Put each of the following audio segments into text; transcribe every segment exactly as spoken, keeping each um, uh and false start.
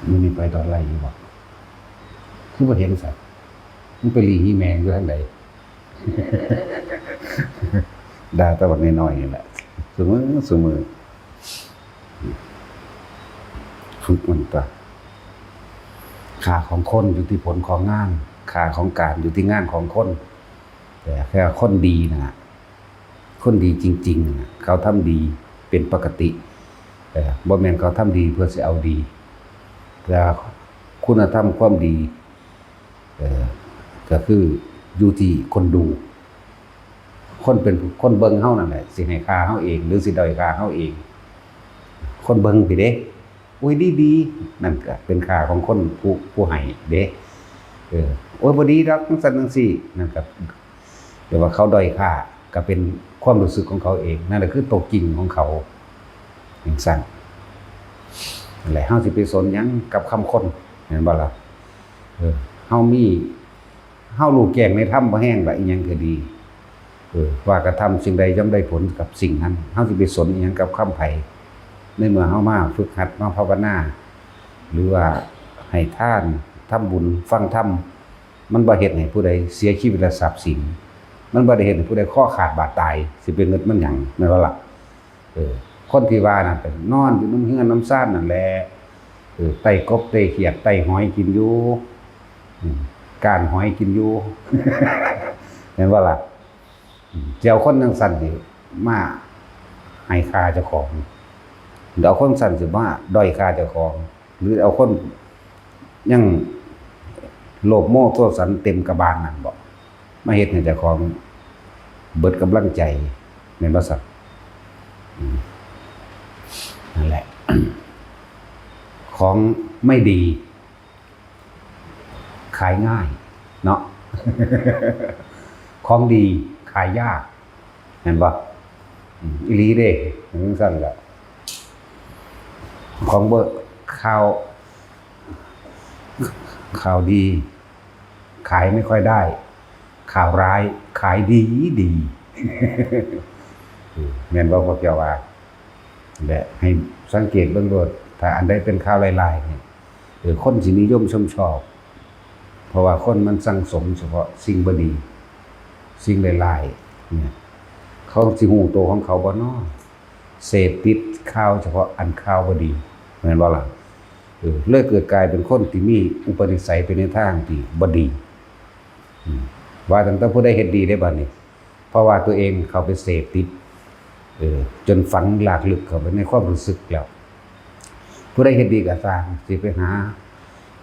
มื้อนี้ไปตอนไลฟ์อยู่บ่ คือบ่เห็นสัตว์ มันไปหลีหีแมงอยู่ทางใด ด่าแต่บักน้อยๆนี่แหละ ซุมื้อซุมื้อ ฝึกมันตัว ค่าของคนอยู่ที่ผลของงาน ค่าของการอยู่ที่งานของคน แต่แค่คนดีนะ คนดีจริงๆนะ เขาทำดีเป็นปกติ เออ บ่แม่นเขาทำดีเพื่อสิเอาดี แต่คุณธรรมความดี เออ ก็คืออยู่ที่คนดู คนเป็น คนเบิ่งเฮานั่นแหละ สิให้ค่าเฮาเอง หรือสิด้อยค่าเฮาเอง คนเบิ่งพี้เด้ อุ้ย ดีๆ นั่นก็เป็นค่าของคนผู้ ผู้ให้เด้ เออ โอ้ย บ่ดีดอก จั่งซั้นจั่งซี้ นั่นก็ แต่ว่าเขาด้อยค่า ก็เป็นความรู้สึกของเขาเอง นั่นแหละคือตัวจริงของเขา จั่งซั้น นั่นแหละ เฮาสิไปสนหยังกับคำคน แม่นบ่ล่ะ เออ เฮามี เฮารู้แจ้งในธรรมบ่แฮงละ อีหยังก็ดี เออ ว่ากระทำสิ่งใดย่อมได้ผลกับสิ่งนั้น เฮาสิไปสนอีหยังกับคำไผ ในเมื่อเฮามาฝึกหัด มาภาวนา หรือว่าให้ทาน ทำบุญ ฟังธรรม มันบ่เฮ็ดให้ผู้ใดเสียชีวิตและทรัพย์สิน มันบ่ได้เฮ็ดให้ผู้ใดคอขาดบาดตาย สิไปเงิดมันหยัง แม่นบ่ล่ะ เออ คนที่ว่านั่นก็นอนอยู่นำเฮือนนำซานนั่นแหละ เออ ไต่กบไต่เขียดไต่หอยกินอยู่ อืม ก้านหอยกินอยู่ แม่นบ่ล่ะ อืม สิเอาคนจั่งซั้นนี่มาให้ค่าเจ้าของ เอาคนซั้นสิมาด้อยค่าเจ้าของ หรือเอาคนยังโลภโมโทสันเต็มกระบาลนั่นบ่ มาเฮ็ดให้เจ้าของเบิดกำลังใจ แม่นบ่ซั้น อืม นั่นแหละ ของไม่ดี ขายง่าย เนาะ ของดีขายยาก แม่นบ่ อืม อีหลีเด้ จั่งซั้นล่ะ ของเบิ่ง ข่าว ข่าวดี ขายไม่ค่อยได้ ข่าวร้ายขายดีดี อืม แม่นบ่ พวกเจ้าว่า และให้สังเกตเบิ่งโลด ถ้าอันใดเป็นข่าวร้ายๆนี่ เออ คนสินิยมชมชอบ เพราะว่าคนมันสั่งสมเฉพาะสิ่งบ่ดี สิ่งร้ายๆเนี่ย เขาสิฮู้ตัวของเขาบ่น้อ เสพติดข่าวเฉพาะอันข่าวบ่ดี แม่นบ่ล่ะ เออ เลยเกิดกลายเป็นคนที่มีอุปนิสัยไปในทางที่บ่ดี อืม ว่าตั้งแต่ผู้ใดเฮ็ดดีได้บัดนี้ เพราะว่าตัวเองเข้าไปเสพติด เออ จนฝังลากลึกเข้าไปในความรู้สึกแล้ว ผู้ใดเฮ็ดดีก็ซ่าง สิไปหา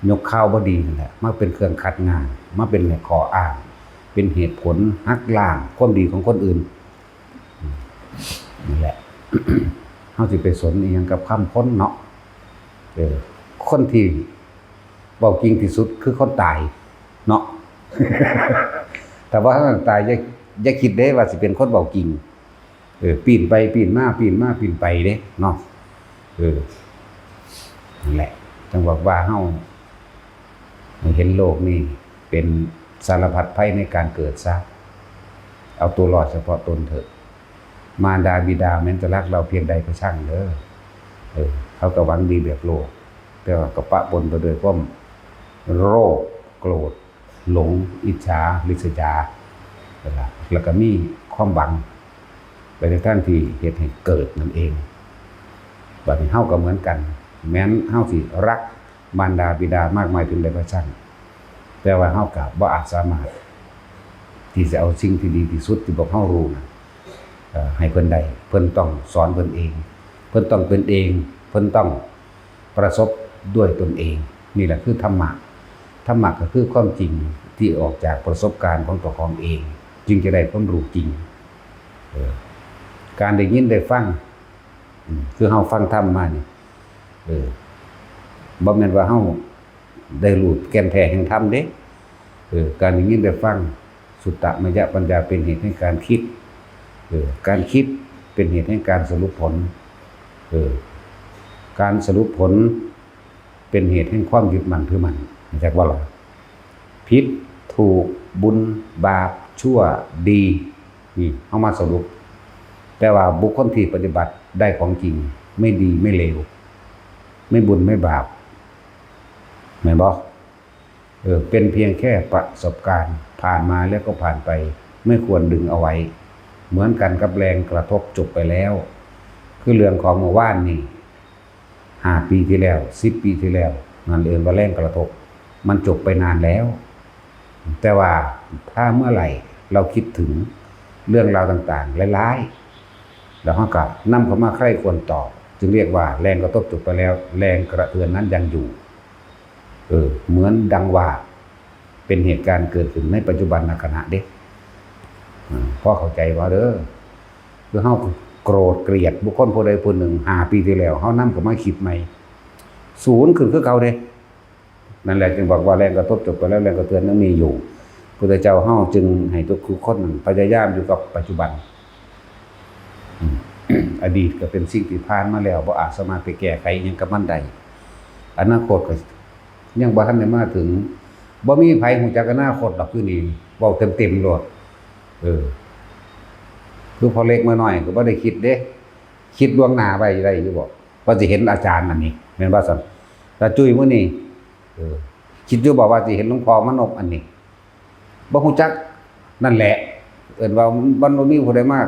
ยกข่าวบ่ดีนั่นแหละ มาเป็นเครื่องคัดงาน มาเป็นข้ออ้าง เป็นเหตุผลหักล้างความดีของคนอื่น อืม นั่นแหละ เฮาสิไปสนอีหยังกับคำคนเนาะ เออ คนที่เว้าจริงที่สุดคือคนตายเนาะ แต่ว่าถ้าตายอย่า อย่าคิดเด้ว่าสิเป็นคนเว้าจริง เออ ปีนไปปีนมา ปีนมาปีนไปเด้เนาะ เออ นั่นแหละ จั่งบอกว่าเฮา ให้เห็นโลกนี่เป็นสารพัดภัยในการเกิดซะ เอาตัวรอดเฉพาะตนเถอะ มารดาบิดาแม้นจะรักเราเพียงใดก็ช่างเด้อ เออ เขาก็หวังดีแบบโลก แต่ว่าก็ปะปนไปด้วยความโลภ โกรธ หลง อิจฉา ริษยา แล้วก็มีความหวัง ไปในทางที่เฮ็ดให้เกิดนั่นเอง บัดนี้เฮาก็เหมือนกัน แม้นเฮาสิรักมารดาบิดามากมายเพียงใดก็ช่าง แต่ว่าเฮาก็บ่อาจสามารถที่จะเอาสิ่งที่ดีที่สุดที่พวกเฮารู้นั้น เอ่อ ให้เพิ่นได้ เพิ่นต้องสอนเพิ่นเอง เพิ่นต้องเป็นเอง เพิ่นต้องประสบด้วยตนเอง นี่แหละคือธรรมะ ธรรมะก็คือความจริงที่ออกจากประสบการณ์ของตัวของเอง จึงจะได้ความรู้จริง เออ การได้ยินได้ฟัง อืม คือเฮาฟังธรรมมานี่ เออ บ่แม่นว่าเฮาได้รู้แก่นแท้แห่งธรรมเด้ เออ การได้ยินได้ฟัง สุตตมยปัญญาเป็นเหตุแห่งการคิด เออ การคิดเป็นเหตุแห่งการสรุปผล เออ การสรุปผลเป็นเหตุแห่งความยึดมั่นถือมั่น รู้จักบ่ล่ะ ผิด ถูก บุญ บาป ชั่ว ดี นี่เอามาสรุป แต่ว่าบุคคลที่ปฏิบัติได้ของจริง ไม่ดีไม่เลว ไม่บุญไม่บาป แม่นบ่ เออ เป็นเพียงแค่ประสบการณ์ ผ่านมาแล้วก็ผ่านไป ไม่ควรดึงเอาไว้ เหมือนกันกับแรงกระทบจบไปแล้ว คือเรื่องของเมื่อวานนี่ ห้าปีที่แล้ว สิบปีที่แล้ว นั่นเอิ้นว่าแรงกระทบ มันจบไปนานแล้ว แต่ว่าถ้าเมื่อไหร่เราคิดถึงเรื่องราวต่างๆหลายๆ แล้วเราก็นำเข้ามาใคร่ครวญต่อ จึงเรียกว่าแรงกระทบจบไปแล้ว แรงกระเทือนนั้นยังอยู่ เออ เหมือนดังว่าเป็นเหตุการณ์เกิดขึ้นในปัจจุบันขณะเด้ อ่า พอเข้าใจบ่เด้อ คือเฮาโกรธเกลียดบุคคลผู้ใดผู้หนึ่ง ห้าปีที่แล้ว เฮานำเข้ามาคิดใหม่ ศูนย์ขึ้นคือเก่าเด้ นั่นแหละจึงบอกว่าแรงกระทบจบไปแล้ว แรงกระเทือนยังมีอยู่ พุทธเจ้าเฮาจึงให้ทุกคนพยายามอยู่กับปัจจุบัน อืม อดีตก็เป็นสิ่งที่ผ่านมาแล้ว บ่อาจสามารถไปแก้ไขอิหยังกับมันได้ อนาคตก็ยังบ่ทันได้มาถึง บ่มีไผฮู้จักอนาคตดอก อยู่นี่ เว้าเต็มๆโลด เออ คือพ่อเล็กมาน้อยก็บ่ได้คิดเด้ คิดล่วงหน้าไว้ได้อยู่บ่ ว่าสิเห็นอาจารย์อันนี้ แม่นบ่ซั่น ตาจุ้ยมื้อนี้ เออ คิดอยู่บ่ว่าสิเห็นหลวงพ่อมานพอันนี้ บ่ฮู้จัก นั่นแหละ เอิ้นว่ามันบ่มีผู้ใดมา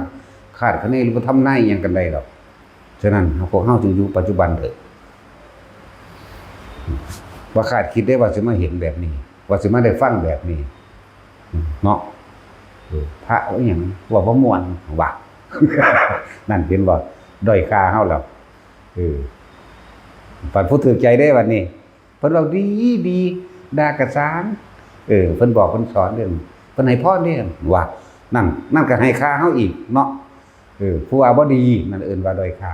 คาดคะเนหรือว่าทำนายอิหยังกันได้ดอก ฉะนั้นพวกเฮาจึงอยู่ปัจจุบันเถอะ บ่คาดคิดได้ว่าสิมาเห็นแบบนี้ ว่าสิมาได้ฟังแบบนี้ เนาะ เออ พระอิหยัง ว่าบ่ม่วน ว่า นั่นเห็นบ่ ด้อยค่าเฮาแล้ว เออ บัดผู้ถืกใจเด้บัดนี้ เพิ่นเว้าดีดี ด่ากะซ่าง เออ เพิ่นบอกเพิ่นสอนเด้ เพิ่นให้พรเด้ ว่า นั่น นั่นก็ให้ค่าเฮาอีกเนาะ เออ ผู้ว่าบ่ดี นั่นเอิ้นว่าด้อยค่า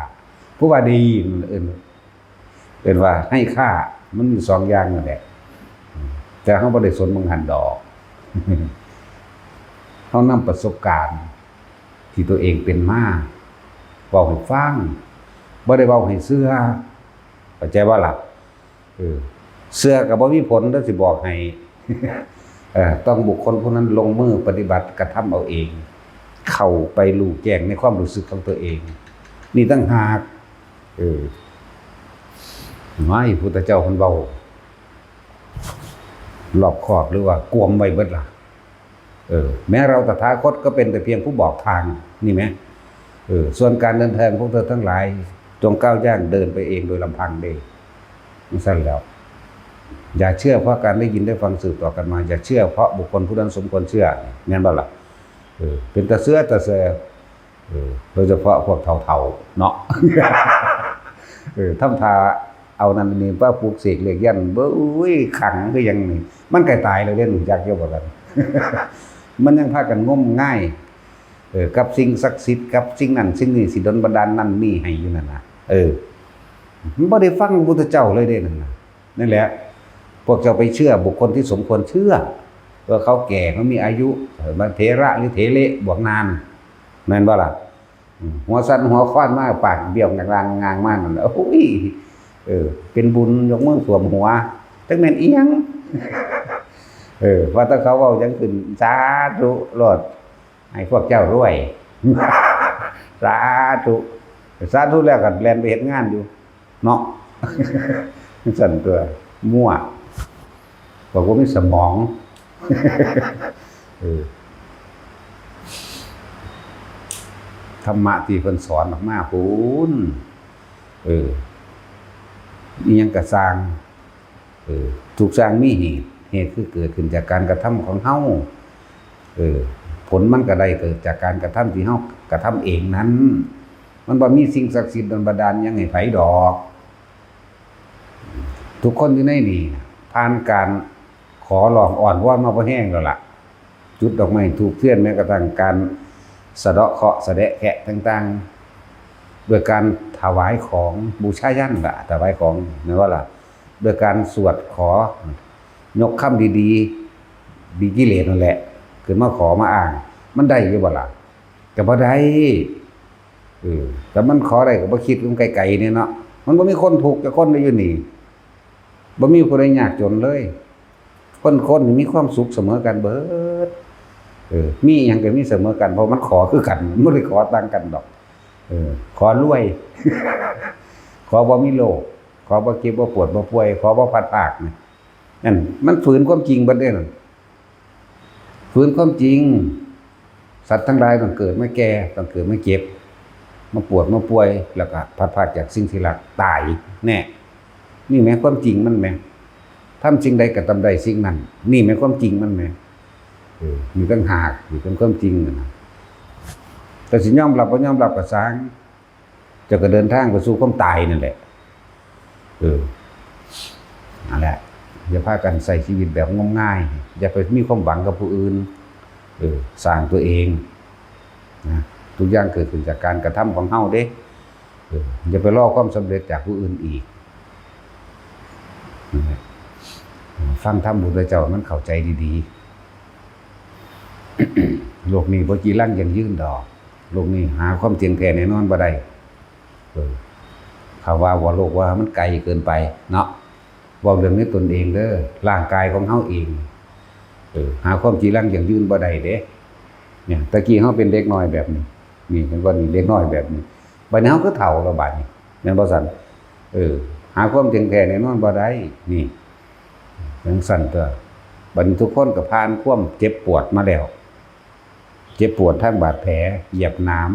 ผู้ว่าดี นั่นเอิ้น เอิ้นว่าให้ค่า มันมีสองอย่างนั่นแหละ แต่เฮาบ่ได้สนหม่องหั้นดอก เฮานำประสบการณ์ที่ตัวเองเป็นมา เว้าให้ฟัง บ่ได้เว้าให้เชื่อ เข้าใจบ่ล่ะ เออ เชื่อก็บ่มีผล เด้อสิบอกให้ เอ่อ ต้องบุคคลผู้นั้นลงมือปฏิบัติกระทำเอาเอง เข้าไปรู้แจ้งในความรู้สึกของตัวเอง นี่ต่างหาก เออ ไม่ พุทธเจ้าเพิ่นเว้า รอบคอบหรือว่ากวมไว้เบิดล่ะ เออ แม้เราตถาคตก็เป็นแต่เพียงผู้บอกทาง นี่ไหม เออ ส่วนการเดินทางพวกเธอทั้งหลาย จงก้าวย่างเดินไปเองโดยลำพังเด้ จั่งซั้นแล้ว อย่าเชื่อเพราะการได้ยินได้ฟังสืบต่อกันมา อย่าเชื่อเพราะบุคคลผู้นั้นสมควรเชื่อ แม่นบ่ล่ะ เออ เป็นตาเชื่อตาเชื่อ เออ โดยเฉพาะพวกเฒ่าๆ เนาะ เออ ทำท่าเอานั่นนี่มาปลุกเสกเลขยันต์ เบ้ย ขังคือหยังนี่ มันใกล้ตายแล้วเด้ รู้จักอยู่บ่ล่ะ มันยังพากันงมงาย เออ กับสิ่งศักดิ์สิทธิ์ กับสิ่งนั้นสิ่งนี้ สิดลบันดาลนั่นนี่ให้อยู่นั่นน่ะ เออ มันบ่ได้ฟังพระพุทธเจ้าเลยเด้นั่นน่ะ นั่นแหละ พวกเจ้าไปเชื่อบุคคลที่สมควรเชื่อ ว่าเขาแก่ เขามีอายุ เออ มาเถระหรือเถเระบวกนาน แม่นบ่ล่ะ อืม หัวสั่นหัวคลอนมา ปากเบี้ยวงางๆ งางมานั่นน่ะ โอ้ย เออ เป็นบุญยกมือสวมหัว จักแม่นอิหยัง เออ ว่าแต่เขาเว้าหยังขึ้น สาธุโลด ให้พวกเจ้ารวย สาธุ สาธุแล้วก็แล่นไปเฮ็ดงานอยู่ เนาะ จั่งซั้นตัว มั่ว บอกว่ามีสมอง เออ ธรรมะที่เพิ่นสอนออกมาพู้น เออ อิหยังกะซ่าง เออ ทุกอย่างมีเหตุ เหตุคือเกิดขึ้นจากการกระทำของเฮา เออ ผลมันก็ได้เกิดจากการกระทำที่เฮากระทำเองนั้น มันบ่มีสิ่งศักดิ์สิทธิ์ดลบันดาลหยังให้ไผดอก ทุกคนอยู่ในนี่น่ะ ผ่านการขอร้องอ้อนวอนมาพอแฮงแล้วล่ะ จุดดอกไม้ธูปเทียน แม้กระทั่งการสะเดาะเคราะห์สะแดะแคะต่างๆ โดยการถวายของบูชายัญล่ะ ถวายของ แม่นบ่ล่ะ โดยการสวดขอ ยกคำดีๆ ดีกิเลสนั่นแหละ ขึ้นมาขอมาอ้าง มันได้อยู่บ่ล่ะ ก็บ่ได้ เออ แต่มันขอได้ก็บ่คิดมันไกลๆ เนี่ยเนาะ มันบ่มีคนทุกข์จักคนเลยอยู่นี่ บ่มีผู้ใดยากจนเลย คนๆ นี่มีความสุขเสมอกันเบิด เออ มีอิหยังก็มีเสมอกัน เพราะมันขอคือกัน มันบ่ได้ขอต่างกันดอก เออ ขอรวย ขอบ่มีโรค ขอบ่เจ็บบ่ปวดบ่ป่วย ขอบ่พลัดพรากนี่ นั่นมันฝืนความจริงเบิดเด้นั่น ฝืนความจริง สัตว์ทั้งหลายต้องเกิดมาแก่ ต้องเกิดมาเจ็บ มาปวดมาป่วย แล้วก็พลัดพรากจากสิ่งที่รัก ตายแน่ นี่แหมความจริงมันแหม ทำสิ่งใดก็ต้องได้สิ่งนั้น นี่แหมความจริงมันแหม เออ มีต่างหาก อยู่เป็นความจริงนะ แต่สิยอมรับบ่ยอมรับก็ซ่าง เจ้าก็เดินทางไปสู่ความตายนั่นแหละ เออ นั่นแหละ อย่าพากันใช้ชีวิตแบบงมงาย อย่าไปมีความหวังกับผู้อื่น เออ สร้างตัวเองนะ ทุกอย่างเกิดขึ้นจากการกระทำของเฮาเด้ เออ อย่าไปรอความสำเร็จจากผู้อื่นอีก นั่นแหละ ฟังธรรมพุทธเจ้ามันเข้าใจดีๆ โลกนี้บ่จีรังยั่งยืนดอก โลกนี้หาความเที่ยงแท้แน่นอนบ่ได้ เออ เขาว่าว่าโลกว่ามันไกลเกินไปเนาะ เว้าเรื่องในตนเองเด้อ ร่างกายของเฮาเอง เออ หาความจีรังยั่งยืนบ่ได้เด้ เนี่ย ตะกี้เฮาเป็นเด็กน้อยแบบนี้ นี่ เห็นบ่ นี่ เด็กน้อยแบบนี้ บัดนี้เฮาคือเฒ่าแล้วบัดนี้ แม่นบ่ซั่น เออ หาความเที่ยงแท้แน่นอนบ่ได้ นี่ จั่งซั่นตั๊ว บัดนี้ทุกคนก็ผ่านความเจ็บปวดมาแล้ว เจ็บปวดทางบาดแผล เหยียบหนาม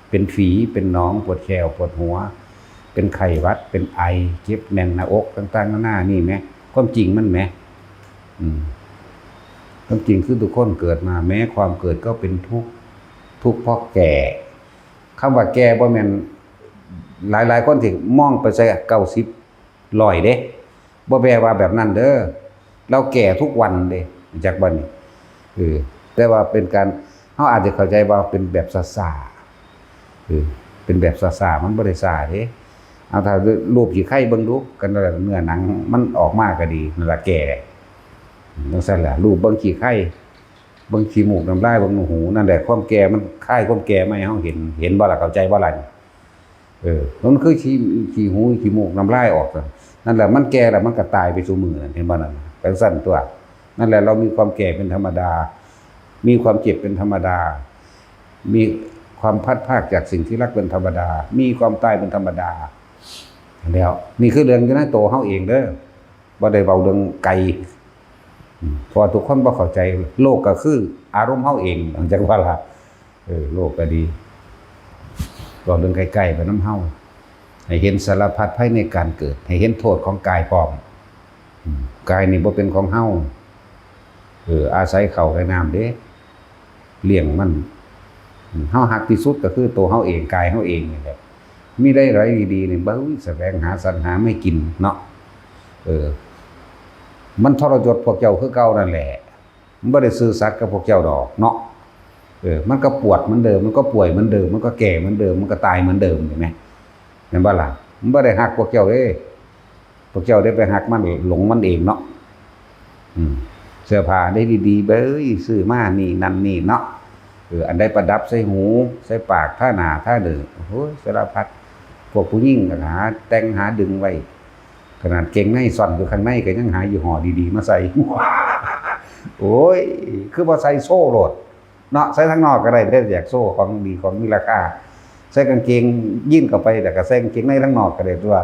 เป็นฝี เป็นหนอง ปวดแข้ว ปวดหัว เป็นไข้หวัด เป็นไอ เจ็บแน่นหน้าอก ต่างๆ นานา นี่แหม ความจริงมันแหม อืม ความจริงคือทุกคนเกิดมา แม้ความเกิดก็เป็นทุกข์ ทุกข์เพราะแก่ คำว่าแก่บ่แม่น หลายๆ คนที่มองไปใส่เก้าสิบ ร้อยเด้ บ่แปลว่าแบบนั้นเด้อ เราแก่ทุกวันเด้ จักบ่นี่ เออ แต่ว่าเป็นการ เฮาอาจจะเข้าใจว่าเป็นแบบซ่าๆ เออ เป็นแบบซ่าๆ มันบ่ได้ซ่าเด้ เอาถ้ารูปขี้ไคร้เบิ่งดู กันนั่นแหละ เนื้อหนังมันออกมาก็ดี นั่นล่ะแก่ จั่งซั่นล่ะ รูปเบิ่งขี้ไคร้ เบิ่งขี้มูกน้ำลาย เบิ่งหู นั่นแหละ ความแก่มันคายความแก่มาให้เฮาเห็น เห็นบ่ล่ะ เข้าใจบ่ล่ะนี่ เออ มันคือขี้ ขี้หู ขี้มูก น้ำลายออกน่ะ นั่นแหละ มันแก่แล้วมันก็ตายไปซุมื้อนั่น เห็นบ่นั่นน่ะ จั่งซั่นตั๊ว นั่นแหละ เรามีความแก่เป็นธรรมดา มีความเจ็บเป็นธรรมดา มีความพลัดพรากจากสิ่งที่รักเป็นธรรมดา มีความตายเป็นธรรมดา แล้ว นี่คือเรื่องอยู่ในตัวเฮาเองเด้อ บ่ได้เว้าเรื่องไกล อืม เพราะว่าทุกคนบ่เข้าใจ โลกก็คืออารมณ์เฮาเอง จั่งว่าล่ะ เออ โลกก็ดี เว้าเรื่องใกล้ๆ ไปนำเฮา ให้เห็นสารพัดภัยในการเกิด ให้เห็นโทษของกายพร้อม อืม กายนี่บ่เป็นของเฮา เออ อาศัยข้าวและน้ำเด้ เลี้ยงมัน อืม เฮาฮักที่สุดก็คือตัวเฮาเอง กายเฮาเองนี่แหละ มีได้หลายดีๆ นี่ เบิ่ง แสวงหาสรรหามากินเนาะ เออ มันทรยศพวกเจ้าคือเก่านั่นแหละ มันบ่ได้ซื่อสัตย์กับพวกเจ้าดอกเนาะ เออ มันก็ปวดเหมือนเดิม มันก็ป่วยเหมือนเดิม มันก็แก่เหมือนเดิม มันก็ตายเหมือนเดิม เห็นไหม เห็นบ่ล่ะ มันบ่ได้ฮักพวกเจ้าเด้ พวกเจ้าได้ไปฮักมัน หลงมันเองเนาะ อืม เสื้อผ้าได้ดีๆ เบ้ย ซื้อมานี่นั่นนี่เนาะ เออ อันใดประดับใส่หู ใส่ปาก ทาหน้า ทาเด้อ โอ้ย สารพัด พวกผู้หญิงก็หาแต่งหาดึงไว้ ขนาดเกงในซ่อนอยู่ข้างในก็ยังหายี่ห้อดีๆ มาใส่ โอ้ย คือบ่ใส่โชว์โลด เนาะ ใส่ทางนอกก็ได้เด้อ อยากโชว์ของดีของมีราคา ใส่กางเกงยีนเข้าไป แต่ก็ใส่กางเกงในทางนอกก็ได้ตั๊ว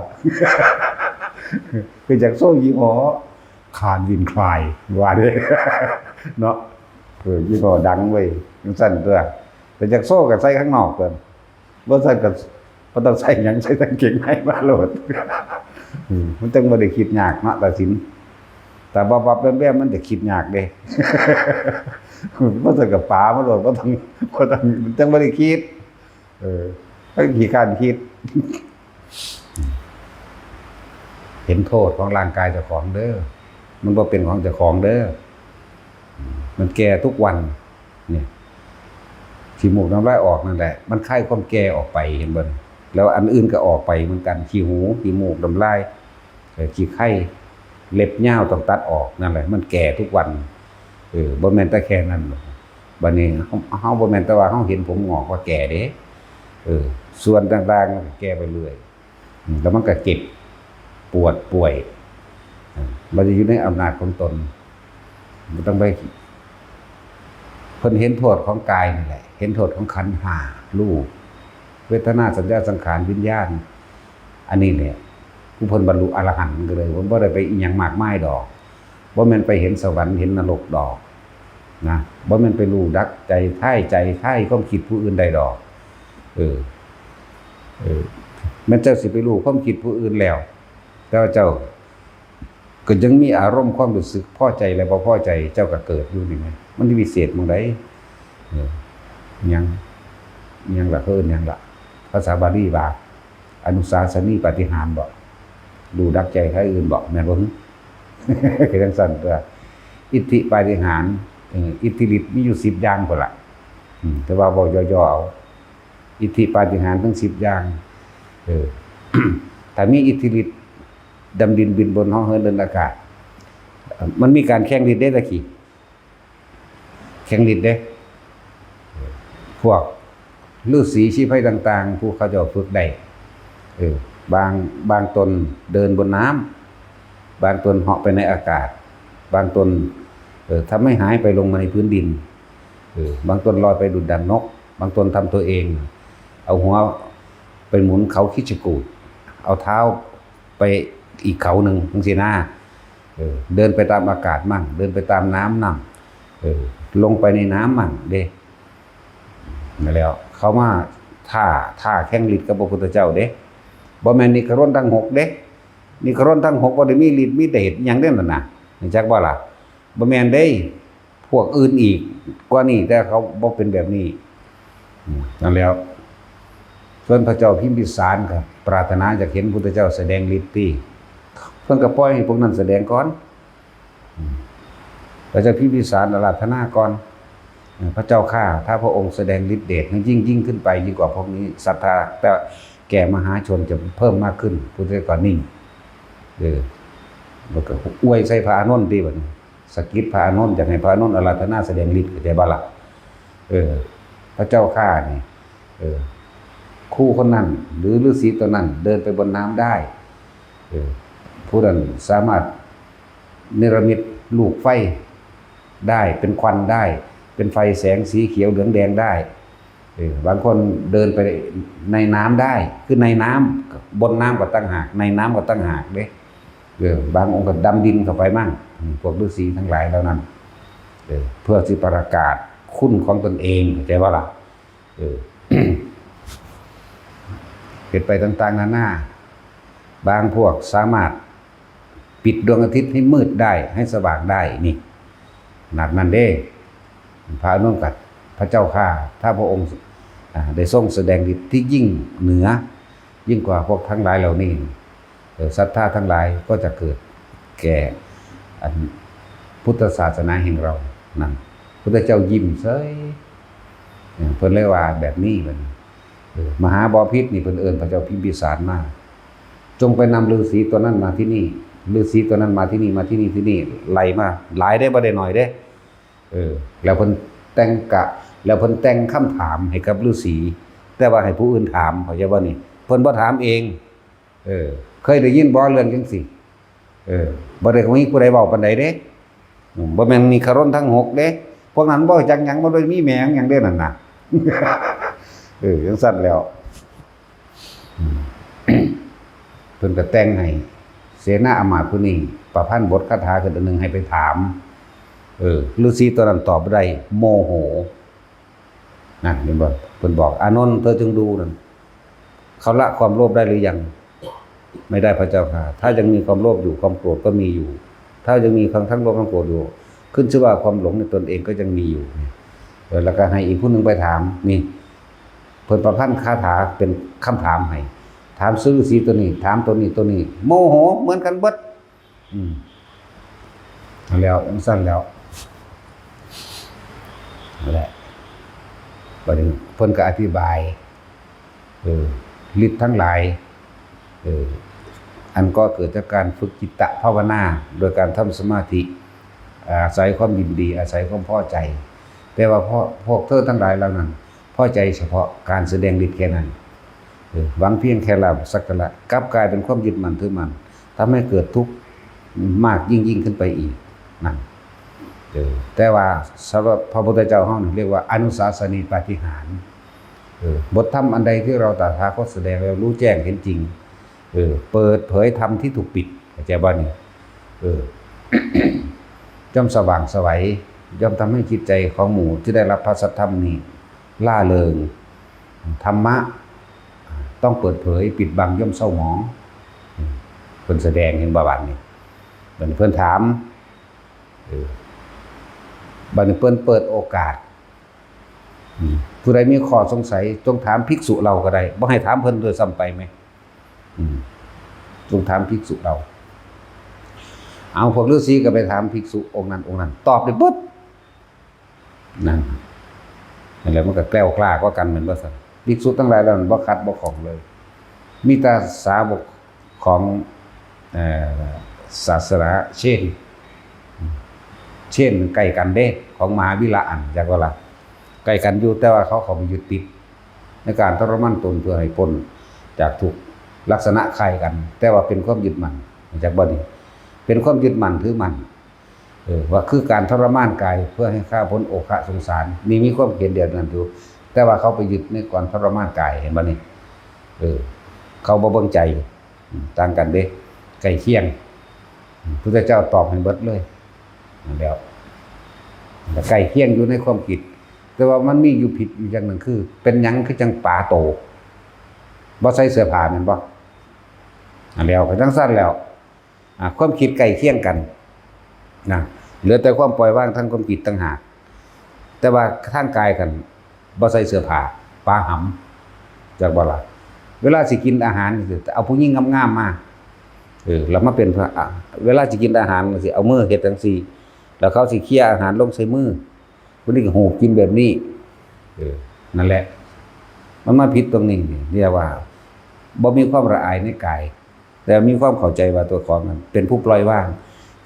คืออยากโชว์ยี่ห้อ Calvin Klein ว่าเด้อ เนาะ เออ ยี่ห้อดังเว้ย จั่งซั่นตั๊ว แต่อยากโชว์ก็ใส่ข้างนอกตั๊ว บ่ซั่นก็บ่ต้องใส่หยัง ใส่กางเกงในมาโลด อืม มันจั่งบ่ได้คิดยากเนาะ ตาสิน แต่บับๆแวมๆมันจะคิดยากเด้ บ่ซั่นก็ป๋ามาโลด บ่ต้อง บ่ต้อง มันจั่งบ่ได้คิด เออ มันขี้คร้านคิด เห็นโทษของร่างกายเจ้าของเด้อ มันบ่เป็นของเจ้าของเด้อ มันแก่ทุกวัน เนี่ย ขี้มูกน้ำลายออกนั่นแหละ มันคายความแก่ออกไป เห็นบ่ แล้วอันอื่นก็ออกไปเหมือนกัน ขี้หู ขี้มูก น้ำลาย เอ่อ ขี้ไค เล็บยาวต้องตัดออก นั่นแหละ มันแก่ทุกวัน เออ บ่แม่นแต่แค่นั้น บัดนี้เฮา เฮาบ่แม่นแต่ว่าเฮาเห็นผมงอกว่าแก่เด้ เออ ส่วนต่างๆมันก็แก่ไปเรื่อย อืม แล้วมันก็เจ็บ ปวด ป่วย อ่า มันจะอยู่ในอำนาจของตน บ่ต้องไป เพิ่นเห็นโทษของกายนี่แหละ เห็นโทษของขันธ์ห้า รูป เวทนา สัญญา สังขาร วิญญาณ อันนี้แหละ ผู้เพิ่นบรรลุอรหันต์ก็เลย เพิ่นบ่ได้ไปอิหยังมากมายดอก บ่แม่นไปเห็นสวรรค์เห็นนรกดอกนะ บ่แม่นไปรู้ดักใจทายใจทายความคิดผู้อื่นได้ดอก เออ เออ แม่นเจ้าสิไปรู้ความคิดผู้อื่นแล้ว แต่ว่าเจ้าก็ยังมีอารมณ์ความรู้สึกพอใจและบ่พอใจ เจ้าก็เกิดอยู่นี่ไง มันสิวิเศษหม่องใด เออ หยัง หยังล่ะ เขาเอิ้นหยังล่ะ ภาษาบาลีว่า อนุสาสนีปาฏิหาริย์บ่ รู้ดักใจไทยอื่นบ่ แม่นบ่ คือจั่งซั่นตัว อิทธิปาฏิหาริย์ เออ อิทธิฤทธิ์มีอยู่สิบอย่างพุ้นล่ะ อืม แต่ว่าเว้าย่อๆเอา อิทธิปาฏิหาริย์ทั้งสิบอย่าง เออ ถ้ามีอิทธิฤทธิ์ดำดินบินบนเหาะเหินเดินอากาศ มันมีการแข่งฤทธิ์เด้ตะกี้ แข่งฤทธิ์เด้ พวกฤๅษีชีไพรต่างๆ ผู้เขาเจ้าฝึกได้ เออ บาง บางตนเดินบนน้ำ บางตนเหาะไปในอากาศ บางตน เออ ทำให้หายไปลงมาในพื้นดิน เออ บางตนลอยไปดุจดังนก บางตนทำตัวเอง เอาหัวไปหมุนเขาคิดจกูด เอาเท้าไปอีกเขาหนึ่งจั่งซี้นะ เออ เดินไปตามอากาศมั่ง เดินไปตามน้ำมั่ง เออ ลงไปในน้ำมั่งเด้ นั่นแหล้ว เขามาท้า ท้าแข่งฤทธิ์กับพระพุทธเจ้าเด้ บ่แม่นนิกรนทั้งหกเด้ นิกรนทั้งหกบ่ได้มีฤทธิ์มีเดชอิหยังเด้นั่นน่ะ รู้จักบ่ล่ะ บ่แม่นเด้ พวกอื่นอีกกว่านี้ แต่เขาบ่เป็นแบบนี้ อืม นั่นแหล้ว ส่วนพระเจ้าพิมพิสารก็ปรารถนาอยากเห็นพุทธเจ้าแสดงฤทธิ์ติ เพิ่นก็ปล่อยให้พวกนั้นแสดงก่อน อืม พระเจ้าพิมพิสารอาราธนาก่อน เอ่อ พระเจ้าข้า ถ้าพระองค์แสดงฤทธิ์เดชให้ยิ่งยิ่งขึ้นไป ยิ่งกว่าพวกนี้ ศรัทธาแต่แก่มหาชนจะเพิ่มมากขึ้น พุทธเจ้าก็นิ่ง เออ แล้วก็อวยใส่พระอานนท์ติบัดนี้ สะกิดพระอานนท์ อยากให้พระอานนท์อาราธนาแสดงฤทธิ์ เข้าใจบ่ล่ะ เออ พระเจ้าข้านี่ เออ ครูคนนั้น หรือฤๅษีตนนั้นเดินไปบนน้ำได้ เออ ผู้นั้นสามารถเนรมิตลูกไฟได้ เป็นควันได้ เป็นไฟแสงสีเขียวเหลืองแดงได้ เออ บางคนเดินไปในน้ำได้ คือในน้ำ บนน้ำก็ต่างหาก ในน้ำก็ต่างหากเด้ เออ บางองค์ก็ดำดินเข้าไปมั่ง อืม พวกฤๅษีทั้งหลายเหล่านั้น เออ เพื่อสิประกาศคุณของตนเอง เข้าใจบ่ล่ะ เออ เฮ็ดไปต่างๆนานา บางพวกสามารถปิดดวงอาทิตย์ให้มืดได้ ให้สว่างได้ นี่ ขนาดนั้นเด้ พระอานนท์ก็ พระเจ้าข้า ถ้าพระองค์ อ่า ได้ทรงแสดงฤทธิ์ที่ยิ่งเหนือ ยิ่งกว่าพวกทั้งหลายเหล่านี้ เอ่อ ศรัทธาทั้งหลายก็จะเกิดแก่อันพุทธศาสนาแห่งเรานั่น พุทธเจ้ายิ้มเฉย เออ เพิ่นเลยว่าแบบนี้บัดนี้ เออ มหาบพิตรนี่เพิ่นเอิ้นพระเจ้าพิมพิสารมา จงไปนำฤๅษีตัวนั้นมาที่นี่ ฤๅษีตัวนั้นมาที่นี่ มาที่นี่ ที่นี่ ไล่มา หลายเด้ บ่ได้น้อยเด้ เออ แล้วเพิ่นแต่งกะ แล้วเพิ่นแต่งคำถามให้กับฤๅษี แต่ว่าให้ผู้อื่นถาม เข้าใจบ่นี่ เพิ่นบ่ถามเอง เออ เคยได้ยินบ่เรื่องจั่งซี้ เออ บ่ได้มีผู้ใดเว้าปานใดเด้ อืม บ่แม่นนิกรนทั้งหกเด้ พวกนั้นบ่รู้จักหยัง บ่ได้มีแม่หยังเด้นั่นน่ะ เออ จั่งซั้นแล้ว อืม เพิ่นก็แต่งให้เสนาอำมาตย์ผู้นี้ประพันธ์บทคาถาขึ้นอันหนึ่งให้ไปถาม เออ ฤๅษีตัวนั้นตอบบ่ได้ โมโห นั่นเห็นบ่ เพิ่นบอก อานนท์ เธอจงดูนั่น เขาละความโลภได้หรือยัง ไม่ได้พระเจ้าข้า ถ้ายังมีความโลภอยู่ ความโกรธก็มีอยู่ ถ้ายังมีความทั้งโลภทั้งโกรธอยู่ ขึ้นชื่อว่าความหลงในตนเองก็ยังมีอยู่ เออ แล้วก็ให้อีกผู้หนึ่งไปถาม นี่ เพิ่นประพันธ์คาถาเป็นคำถามให้ ถามฤๅษีตัวนี้ ถามตัวนี้ ตัวนี้ โมโหเหมือนกันเบิด อืม แล้วจั่งซั้นแล้ว นั่นแหละ บัดนี้เพิ่นก็อธิบาย เออ ฤทธิ์ทั้งหลาย เออ อันก็เกิดจากการฝึกจิตตภาวนา โดยการทำสมาธิ อาศัยความยินดี อาศัยความพอใจ แต่ว่าพวก พวกเธอทั้งหลายเหล่านั้น พอใจเฉพาะการแสดงฤทธิ์แค่นั้น เออ หวังเพียงแค่ลาภสักการะ กลับกลายเป็นความยึดมั่นถือมั่น ทำให้เกิดทุกข์มากยิ่งๆขึ้นไปอีก นั่น เออ แต่ว่าสำหรับพระพุทธเจ้าเฮานี่เรียกว่าอนุสาสนีปาฏิหาริย์ เออ บทธรรมอันใดที่เราตถาคตแสดงแล้วรู้แจ้งเห็นจริง เออ เปิดเผยธรรมที่ถูกปิด เข้าใจบ่นี่ เออ ย่อมสว่างไสว ย่อมทำให้จิตใจของหมู่ที่ได้รับพระสัทธรรมนี้ร่าเริง ธรรมะต้องเปิดเผย ปิดบังย่อมเศร้าหมอง เพิ่นแสดง เห็นบ่ บัดนี้ บัดนี้เพิ่นถาม เออ บัดนี้เพิ่นเปิดโอกาส อืม ผู้ใดมีข้อสงสัยจงถามภิกษุเหล่าก็ได้ บ่ให้ถามเพิ่นด้วยซ้ำไปแหม อืม จงถามภิกษุเหล่า เอา พวกฤาษีก็ไปถามภิกษุองค์นั้นองค์นั้น ตอบได้เบิด นั่น นั่นแหละ มันก็แคล้วคลาดกว่ากัน แม่นบ่ซั่น ภิกษุทั้งหลายเหล่านั้นบ่ขัดบ่ข้องเลย มีแต่สาวกของ เอ่อ ศาสดาเชน เชนใกล้กันเด้ ของมหาวิระอัน จักว่าล่ะ ใกล้กันอยู่ แต่ว่าเขาเข้าไปยึดติดในการทรมานตนเพื่อให้พ้นจากทุกข์ ลักษณะคล้ายกัน แต่ว่าเป็นความยึดมั่น จักบ่นี่ เป็นความยึดมั่นถือมั่น เออ ว่าคือการทรมานกายเพื่อให้ข้าพ้นโอฆะสงสาร นี่มีความเห็นเดียวกันอยู่ แต่ว่าเขาไปยึดในการทรมานกาย เห็นบ่นี่ เออ เขาบ่เบิ่งใจ อืม ต่างกันเด้ ใกล้เคียง อืม พุทธเจ้าตอบให้เบิดเลย นั่นแหล้ว ใกล้เคียงอยู่ในความคิด แต่ว่ามันมีอยู่ผิดอยู่อย่างหนึ่งคือ เป็นหยังคือจังปาโต บ่ใส่เสื้อผ้าแม่นบ่ อันแล้วก็จังซั่นแล้ว อ่า ความคิดใกล้เคียงกันนะ เหลือแต่ความปล่อยวางทางความคิดต่างหาก แต่ว่าทางกายกันบ่ใส่เสื้อผ้า ปาหำ จักบ่ล่ะ เวลาสิกินอาหารนี่สิเอาผู้หญิงงามๆมา เออ แล้วมาเป็นพระ อ่ะ เวลาสิกินอาหารสิเอามือเฮ็ดจังซี่ แล้วเขาสิเคลียร์อาหารลงใส่มือ ผู้นี้ก็หูบกินแบบนี้ เออ นั่นแหละ มันมาผิดตรงนี้นี่ เรียกว่าบ่มีความละอายในกาย แต่มีความเข้าใจว่าตัวของนั้นเป็นผู้ปล่อยวาง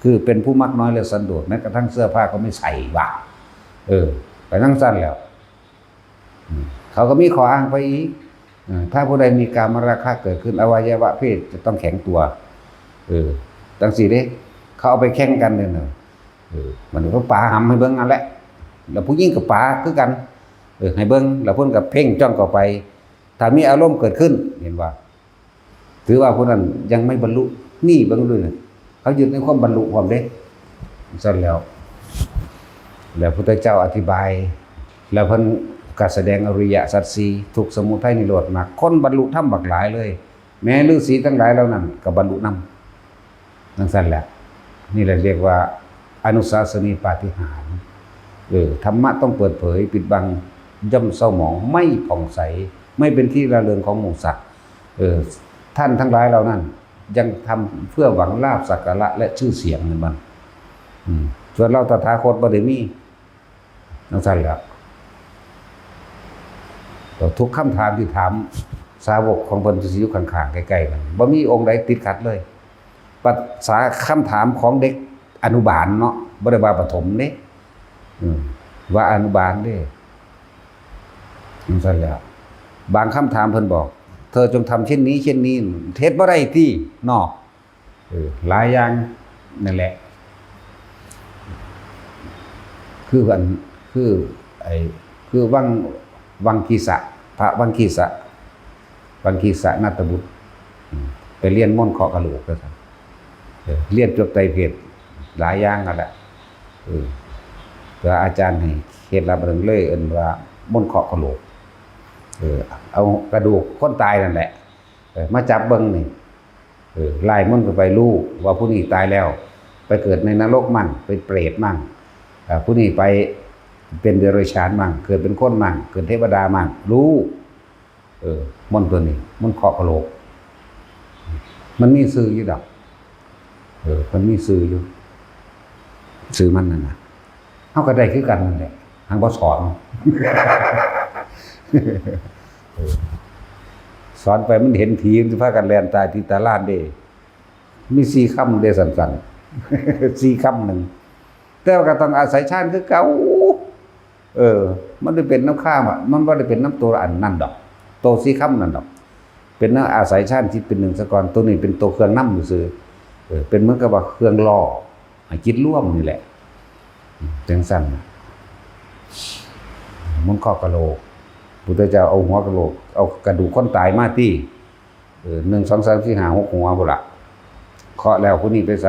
คือเป็นผู้มักน้อยและสันโดษ แม้กระทั่งเสื้อผ้าก็ไม่ใส่ว่ะ เออ ไปจั่งซั่นแล้ว อืม เขาก็มีข้ออ้างไปอีก เออ ถ้าผู้ใดมีกามราคะเกิดขึ้น อวัยวะเพศจะต้องแข็งตัว เออ จั่งซี้เด้ เขาเอาไปแข่งกันเนี่ยนะ เออ มันก็ปาหำให้เบิ่งนั่นแหละ แล้วผู้หญิงก็ปาคือกัน เออ ให้เบิ่ง แล้วเพิ่นก็เพ่งจ้องเข้าไป ถ้ามีอารมณ์เกิดขึ้น เห็นบ่ ถือว่าผู้นั้นยังไม่บรรลุ นี่เบิ่งดูนะ เขายึดในความบรรลุพร้อมเด้ ซั่นแล้ว แล้วพุทธเจ้าอธิบาย แล้วเพิ่นก็แสดงอริยสัจสี่ ทุกข์ สมุทัย นิโรธ มรรค คนบรรลุธรรมบักหลายเลย แม้ฤาษีทั้งหลายเหล่านั้นก็บรรลุนำ จั่งซั่นแหละ นี่แหละเรียกว่าอนุสาสนีปาฏิหาริย์ เออ ธรรมะต้องเปิดเผย ปิดบังย่อมเศร้าหมอง ไม่ผ่องใส ไม่เป็นที่ร่าเริงของหมู่สัตว์ เออ ท่านทั้งหลายเหล่านั้น ยังทำเพื่อหวังลาภสักการะและชื่อเสียงนั่นมัน อืม ส่วนเราตถาคตบ่ได้มี จั่งซั่นแหละ ก็ทุกคำถามที่ถามสาวกของเพิ่นที่อยู่ข้างๆ ใกล้ๆ กัน บ่มีองค์ใดติดขัดเลย ภาษาคำถามของเด็กอนุบาลเนาะ บ่ได้ว่าประถมเด้ อืม ว่าอนุบาลเด้ จั่งซั่นแหละ บางคำถามเพิ่นบอก เธอจงทำเช่นนี้ เช่นนี้ เฮ็ดบ่ได้ติ เนาะ เออ หลายอย่างนั่นแหละ คืออัน คือ ไอ้ คือวัง วังคีสะ พระวังคีสะ วังคีสะนาถบุตร อืม ไปเรียนมนต์เคาะกะโหลกว่าซั่น เออ เรียนจบไตรเพทหลายอย่างนั่นแหละ เออ แต่อาจารย์ให้เคล็ดลับเรื่องเลย เอิ้นว่ามนต์เคาะกะโหลก เออ เอากระดูกคนตายนั่นแหละ เออ มาจับเบิ่งนี่ เออ ไล่มนต์เข้าไป รู้ว่าผู้นี้ตายแล้ว ไปเกิดในนรกมั่ง เป็นเปรตมั่ง อ่า ผู้นี้ไปเป็นเดรัจฉานมั่ง เกิดเป็นคนมั่ง เกิดเทวดามั่ง รู้ เออ มนต์ตัวนี้ มนต์เคาะกะโหลก มันมีชื่ออยู่ดอก เออ มันมีชื่ออยู่ ชื่อมันนั่นน่ะ เฮาก็ได้คือกันนั่นแหละ หังบ่สอน เออ สอนไปมันเห็นผี มันสิพากันแล่นตายที่ตาลานเด้ มีสี่คำเด้ สั้นๆ สี่คำหนึ่ง แต่ว่าก็ต้องอาศัยฌานคือเก่า เออ มันได้เป็นน้ำข้ามอ่ะ มันบ่ได้เป็นน้ำตัวอันนั่นดอก ตัวสี่คำนั่นดอก เป็นน้ำอาศัยฌานจิตเป็นหนึ่งซะก่อน ตัวนี้เป็นตัวเครื่องนำซื่อ เออ เป็นเหมือนกับว่าเครื่องล่อให้จิตรวมนี่แหละ จั่งซั่นน่ะ มนต์เคาะกะโหลก พุทธเจ้าเอาหัวกะโหลก เอากระดูกคนตายมาติ เออ หนึ่ง สอง สาม สี่ ห้า หก หัวพุ้นล่ะ เคาะแล้วผู้นี้ไปไส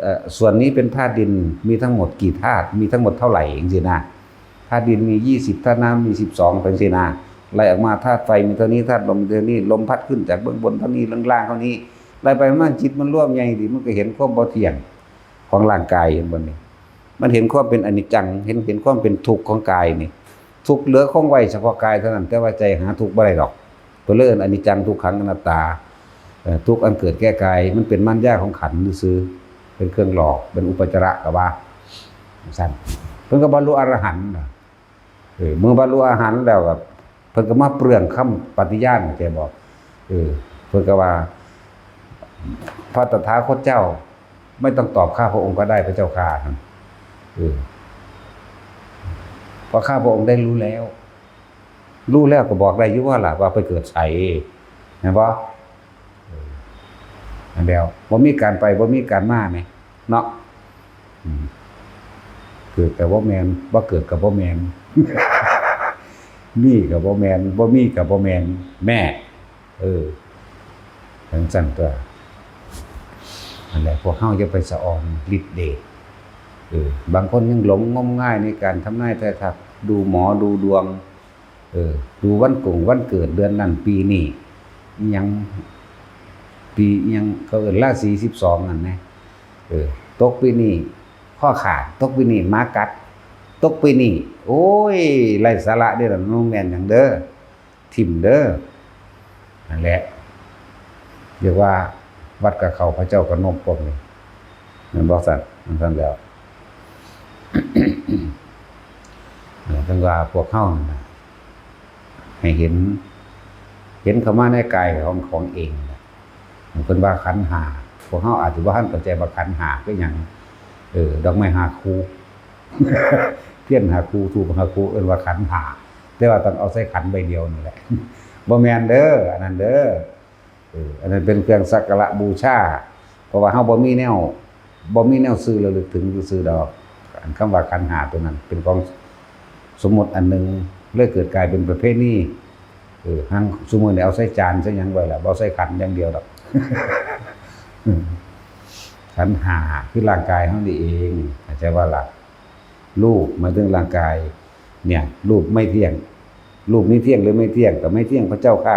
เอ่อส่วนนี้เป็นธาตุดิน มีทั้งหมดกี่ธาตุ มีทั้งหมดเท่าไหร่จังซี้นะ ธาตุดินมียี่สิบ ธาตุน้ำมีสิบสอง จังซี้นะ ไล่ออกมา ธาตุไฟมีเท่านี้ ธาตุลมมีเท่านี้ ลมพัดขึ้นจากเบื้องบนเท่านี้ เบื้องล่างเท่านี้ ไล่ไปมาจิตมันรวมใหญ่ดี มันก็เห็นความบ่เที่ยงของร่างกาย เห็นบ่นี่ มันเห็นความเป็นอนิจจัง เห็น เห็นความเป็นทุกข์ของกายนี่ ทุกข์เหลือคงไว้เฉพาะกายเท่านั้น แต่ว่าใจหาทุกข์บ่ได้ดอก เพิ่นเลยเอิ้นอนิจจัง ทุกขัง อนัตตา เอ่อ ทุกข์อันเกิดแก่กาย มันเป็นมารยาของขันธ์ซื่อๆ เป็นเครื่องหลอก เป็นอุปจาระก็ว่า ซั่น เพิ่นก็บรรลุอรหันต์น่ะ เออ เมื่อบรรลุอรหันต์แล้วก็ เพิ่นก็มาเปลืองคำปฏิญาณ เข้าใจบ่ เออ เพิ่นก็ว่า พระตถาคตเจ้า ไม่ต้องตอบข้าพระองค์ก็ได้พระเจ้าข้า เออ เพราะข้าพระองค์ได้รู้แล้ว รู้แล้วก็บอกได้อยู่ว่าล่ะ ว่าไปเกิดไส แม่นบ่ เออ นั่นแล้ว บ่มีการไป บ่มีการมาแหม เนาะ อืม เกิดก็บ่แม่น บ่เกิดก็บ่แม่น มีก็บ่แม่น บ่มีก็บ่แม่น แม่ เออ จังซั่นตั๊ว นั่นแหละ พวกเฮาอย่าไปสะออนฤทธิ์เดช เออ บางคนยังหลงงมงายในการทำนายทายทัก ดูหมอดูดวง เออ ดูวันกงวันเกิด เดือนนั้นปีนี้ อิหยัง ปีอิหยัง เขาเอิ้นราศีสิบสองนั่นนะ เออ ตกปีนี้ ข้อขาด ตกปีนี้ หมากัด ตกปีนี้ โอ้ย ไร้สาระเด้อล่ะ มันบ่แม่นหยังเด้อ ถิ่มเด้อ นั่นแหละ เรียกว่า วัดกับเขา พระเจ้ากับนก พวกนี้ แม่นบ่ซั่น มันซั่นแล้ว เออ เพิ่นว่าพวกเฮานั่นน่ะ ให้เห็น เห็นเข้ามาในกายของ ของเองน่ะ เพิ่นว่าขันธ์ห้า พวกเฮาอาจจะบ่ทันเข้าใจว่าขันธ์ห้าคือหยัง เออ ดอกไม้ห้าคู่ เทียนห้าคู่ ธูปห้าคู่ เอิ้นว่าขันธ์ห้า แต่ว่าต้องเอาใส่ขันใบเดียวนั่นแหละ บ่แม่นเด้อ อันนั้นเด้อ เออ อันนั้นเป็นเครื่องสักการะบูชา เพราะว่าเฮาบ่มีแนว บ่มีแนวซื่อระลึกถึงซื่อๆดอก อันคำว่าขันธ์ห้าตัวนั้น เป็นของสมมุติอันหนึ่ง เลยเกิดกลายเป็นประเพณี เออ หั่งซุมื้อนี้เอาใส่จานใส่หยังไว้ล่ะ บ่ใส่ขันอย่างเดียวดอก ขันธ์ห้าคือร่างกายเฮานี่เอง เข้าใจบ่ล่ะ รูปหมายถึงร่างกาย เนี่ย รูปไม่เที่ยง รูปนี้เที่ยงหรือไม่เที่ยง ก็ไม่เที่ยงพระเจ้าข้า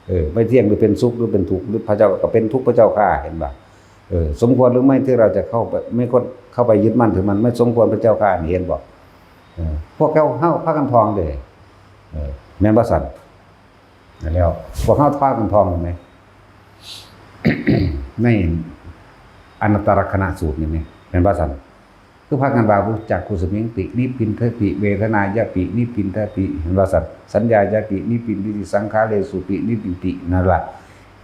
เออ ไม่เที่ยงหรือเป็นสุขหรือเป็นทุกข์ หรือพระเจ้าก็เป็นทุกข์พระเจ้าข้า เห็นบ่ เออ สมควรหรือไม่ที่เราจะเข้าไป ไม่ควรเข้าไปยึดมั่นถือมั่น ไม่สมควรพระเจ้าข้า นี่เห็นบ่ เออ พวกเฮา เฮาพากันท่องเด้ เออ แม่นบ่ซั่น นั่นแล้ว พวกเฮาพากันท่องเห็นไหม ในอนัตตลักษณสูตรนี่แม่น แม่นบ่ซั่น คือพากันว่า จักขุสมิงติ นิพพินทติ เวทนายาปิ นิพพินทติ เห็นบ่ซั่น สัญญายาปิ นิพพินทติ สังขาเรสุปิ นิพพินติ นั่นล่ะ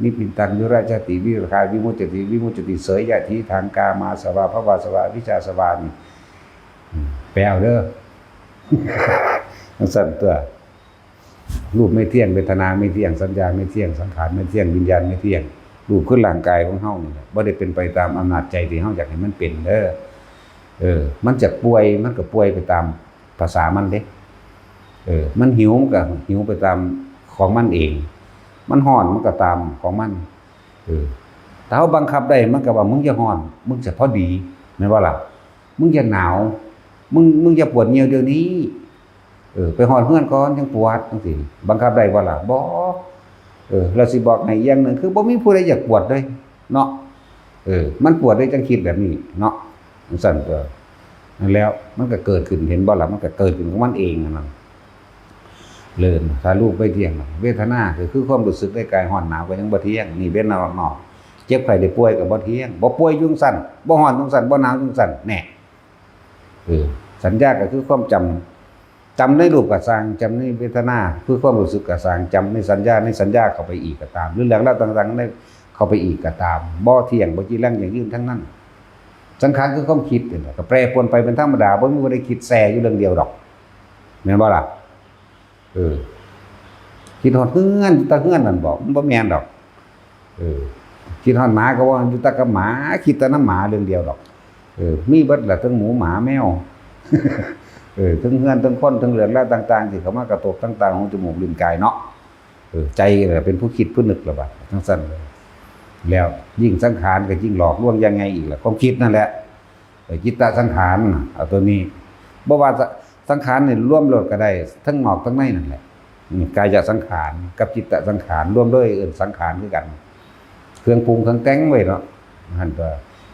นิพพินตัง วิรจติ วิราคา วิมุจจติ วิมุจจติ เสยยะถีถัง กามาสวา ภวาสวา อวิชชาสวา นี่ อืม แปลเอาเด้อ จั่งซั่นตั๊ว รูปไม่เที่ยง เวทนาไม่เที่ยง สัญญาไม่เที่ยง สังขารไม่เที่ยง วิญญาณไม่เที่ยง รูปคือร่างกายของเฮานี่แหละ บ่ได้เป็นไปตามอำนาจใจที่เฮาอยากให้มันเป็นเด้อ เออ มันจะป่วย มันก็ป่วยไปตามภาษามันเด้ เออ มันหิว มันก็หิวไปตามของมันเอง มันร้อน มันก็ตามของมัน เออ ถ้าเฮาบังคับได้ มันก็ว่า "มึงอย่าร้อน มึงจะพอดี" แม่นบ่ล่ะ? "มึงอย่าหนาว มึง มึงอย่าปวดเยี่ยวเดี๋ยวนี้ เออ ไปฮอดเฮือนก่อนจั่งปวด" จั่งซี้ บังคับได้บ่ล่ะ? บ่ เออ แล้วสิบอกให้อย่างหนึ่ง คือบ่มีผู้ใดอยากปวดเลยเนาะ เออ มันปวดได้จั่งคิดแบบนี้เนาะ จั่งซั่นตั๊ว นั่นแล้ว มันก็เกิดขึ้น เห็นบ่ล่ะ? มันก็เกิดขึ้นของมันเองนั่นน่ะ เริ่ม ถ้ารูปไม่เที่ยง เวทนาก็คือความรู้สึกในกาย ร้อนหนาวก็ยังบ่เที่ยง นี่เป็นนอก เจ็บไข้ได้ป่วยก็บ่เที่ยง บ่ป่วยอยู่จั่งซั้น บ่ร้อนอยู่จั่งซั้น บ่หนาวอยู่จั่งซั้น แน่ เออ สัญญาก็คือความจำ จำในรูปก็ซ่าง จำในเวทนา คือความรู้สึกก็ซ่าง จำในสัญญา ในสัญญาเข้าไปอีกก็ตาม หรือเรื่องราวต่างๆ ใน เข้าไปอีกก็ตาม บ่เที่ยง บ่จีรังยั่งยืนทั้งนั้น สังขารคือความคิดนี่แหละ ก็แปรปรวนไปเป็นธรรมดา บ่มีผู้ใดคิดแซ่อยู่เรื่องเดียวดอก แม่นบ่ล่ะ? เออ คิดฮอดเฮือน แต่เฮือนนั่นบ่ มันบ่แม่นดอก เออ คิดฮอดหมาก็ว่าอยู่แต่กับหมา คิดแต่นำหมาเรื่องเดียวดอก เออ มีเบิดล่ะ ทั้งหมู หมา แมว เออ ทั้งเฮือน ทั้งคน ทั้งเรื่องราวต่างๆ ที่เข้ามากระทบ ทั้งตา หู จมูก ลิ้น กายเนาะ เออ ใจแหละเป็นผู้คิดผู้นึกล่ะบัด จั่งซั้น แล้วยิ่งสังขารก็ยิ่งหลอกลวงยังไงอีกล่ะ ความคิดนั่นแหละ เออ จิตตสังขารน่ะ เอาตัวนี้ บ่ว่าจะ สังขารนี่รวมโลดก็ได้ ทั้งนอกทั้งในนั่นแหละ อืม กายสังขารกับจิตตสังขาร รวมเลยเอิ้นสังขารคือกัน เครื่องปรุงเครื่องแต่งไว้เนาะ หั่นตั๊ว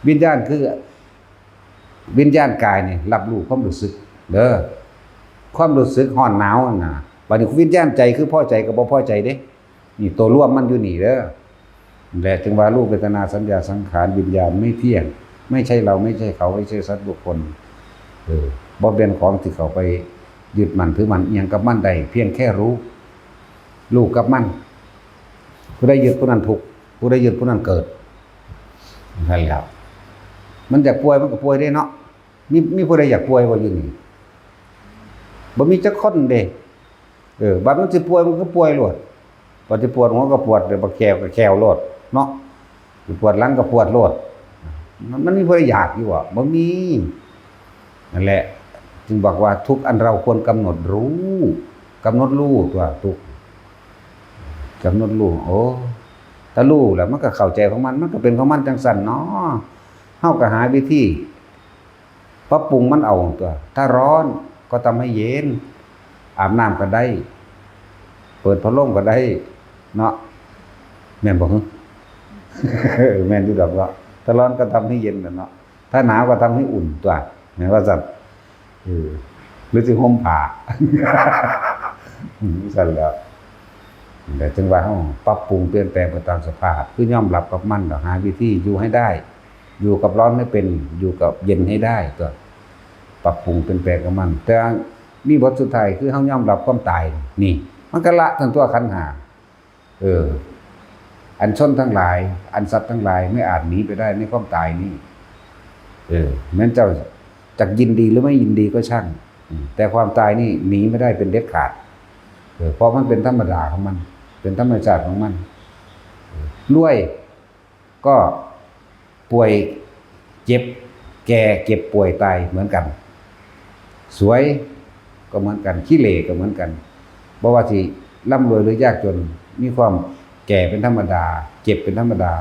วิญญาณคือ วิญญาณกายนี่รับรู้ความรู้สึกเด้อ ความรู้สึกร้อนหนาวนั่นน่ะ บัดนี้วิญญาณใจคือพอใจกับบ่พอใจเด้ นี่ตัวรวมมันอยู่นี่เด้อ และจึงว่ารูป เวทนา สัญญา สังขาร วิญญาณไม่เที่ยง ไม่ใช่เรา ไม่ใช่เขา ไม่ใช่สัตว์บุคคล เออ บ่เป็นของที่เข้าไปยึดมั่นถือมั่นอิหยังกับมันได้ เพียงแค่รู้ รู้กับมัน ผู้ใดยึดผู้นั้นทุกข์ ผู้ใดยึดผู้นั้นเกิด นั่นแหละ มันอยากป่วยมันก็ป่วยได้เนาะ มี มีผู้ใดอยากป่วยบ่อยู่นี่ บ่มีจักคนเด้ เออ บัดมันสิป่วยมันก็ป่วยโลด บัดสิปวดหัวก็ปวด เดี๋ยวบัดแขวก็แขวโลดเนาะ สิปวดหลังก็ปวดโลด มัน มันมีผู้ใดอยากอยู่บ่ บ่มี นั่นแหละ จึงบอกว่าทุกข์อันเราควรกำหนดรู้ กำหนดรู้ตั๊วทุกข์ กำหนดรู้ โอ้ ถ้ารู้แล้วมันก็เข้าใจของมัน มันก็เป็นของมันจั่งซั้นเนาะ เฮาก็หาวิธี ปรับปรุงมันเอาตั๊ว ถ้าร้อนก็ทำให้เย็น อาบน้ำก็ได้ เปิดพัดลมก็ได้เนาะ แม่นบ่ฮึ แม่นอยู่ดอกเนาะ ถ้าร้อนก็ทำให้เย็นน่ะเนาะ ถ้าหนาวก็ทำให้อุ่นตั๊ว แม่นว่าซั่น เออ หรือสิห่มผ้า อืม ซั่นแหล้ว แต่จึงว่าเฮาปรับปรุงเปลี่ยนแปลงไปตามสภาพ คือยอมรับกับมัน แล้วหาวิธีอยู่ให้ได้ อยู่กับร้อนให้เป็น อยู่กับเย็นให้ได้ตั๊ว ปรับปรุงเปลี่ยนแปลงกับมัน แต่มีบทสุดท้ายคือเฮายอมรับความตาย นี่ มันก็ละทั้งตั๊วขันธ์ห้า เออ อันชนทั้งหลาย อันสัตว์ทั้งหลายไม่อาจหนีไปได้ในความตายนี่ เออ แม้นเจ้าจักยินดีหรือไม่ยินดีก็ช่าง อืม แต่ความตายนี่หนีไม่ได้เป็นเด็ดขาด เออ เพราะมันเป็นธรรมดาของมัน เป็นธรรมชาติของมัน เออ รวยก็ป่วย เจ็บ แก่ เจ็บป่วยตายเหมือนกัน สวยก็เหมือนกัน ขี้เหร่ก็เหมือนกัน บ่ว่าสิร่ำรวยหรือยากจน มีความแก่เป็นธรรมดา เจ็บเป็นธรรมดา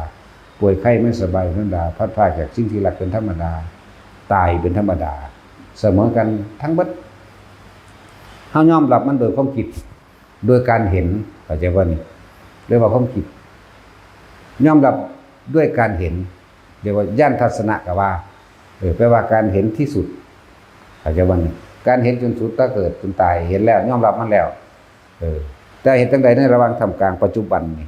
ป่วยไข้ไม่สบายเป็นธรรมดา พลัดพรากจากสิ่งที่รักเป็นธรรมดา ตายเป็นธรรมดา เสมอกันทั้งเบิด เฮายอมรับมันโดยความคิด โดยการเห็น เข้าใจบ่นี่ เรียกว่าความคิด ยอมรับด้วยการเห็น เรียกว่าญาณทัศนะ ก็ว่า เออ แปลว่าการเห็นที่สุด เข้าใจบ่นี่ การเห็นจนสุด ตั้งแต่เกิดจนตาย เห็นแล้ว ยอมรับมันแล้ว เออ แต่เฮ็ดจั่งใดในระหว่างท่ามกลางปัจจุบันนี่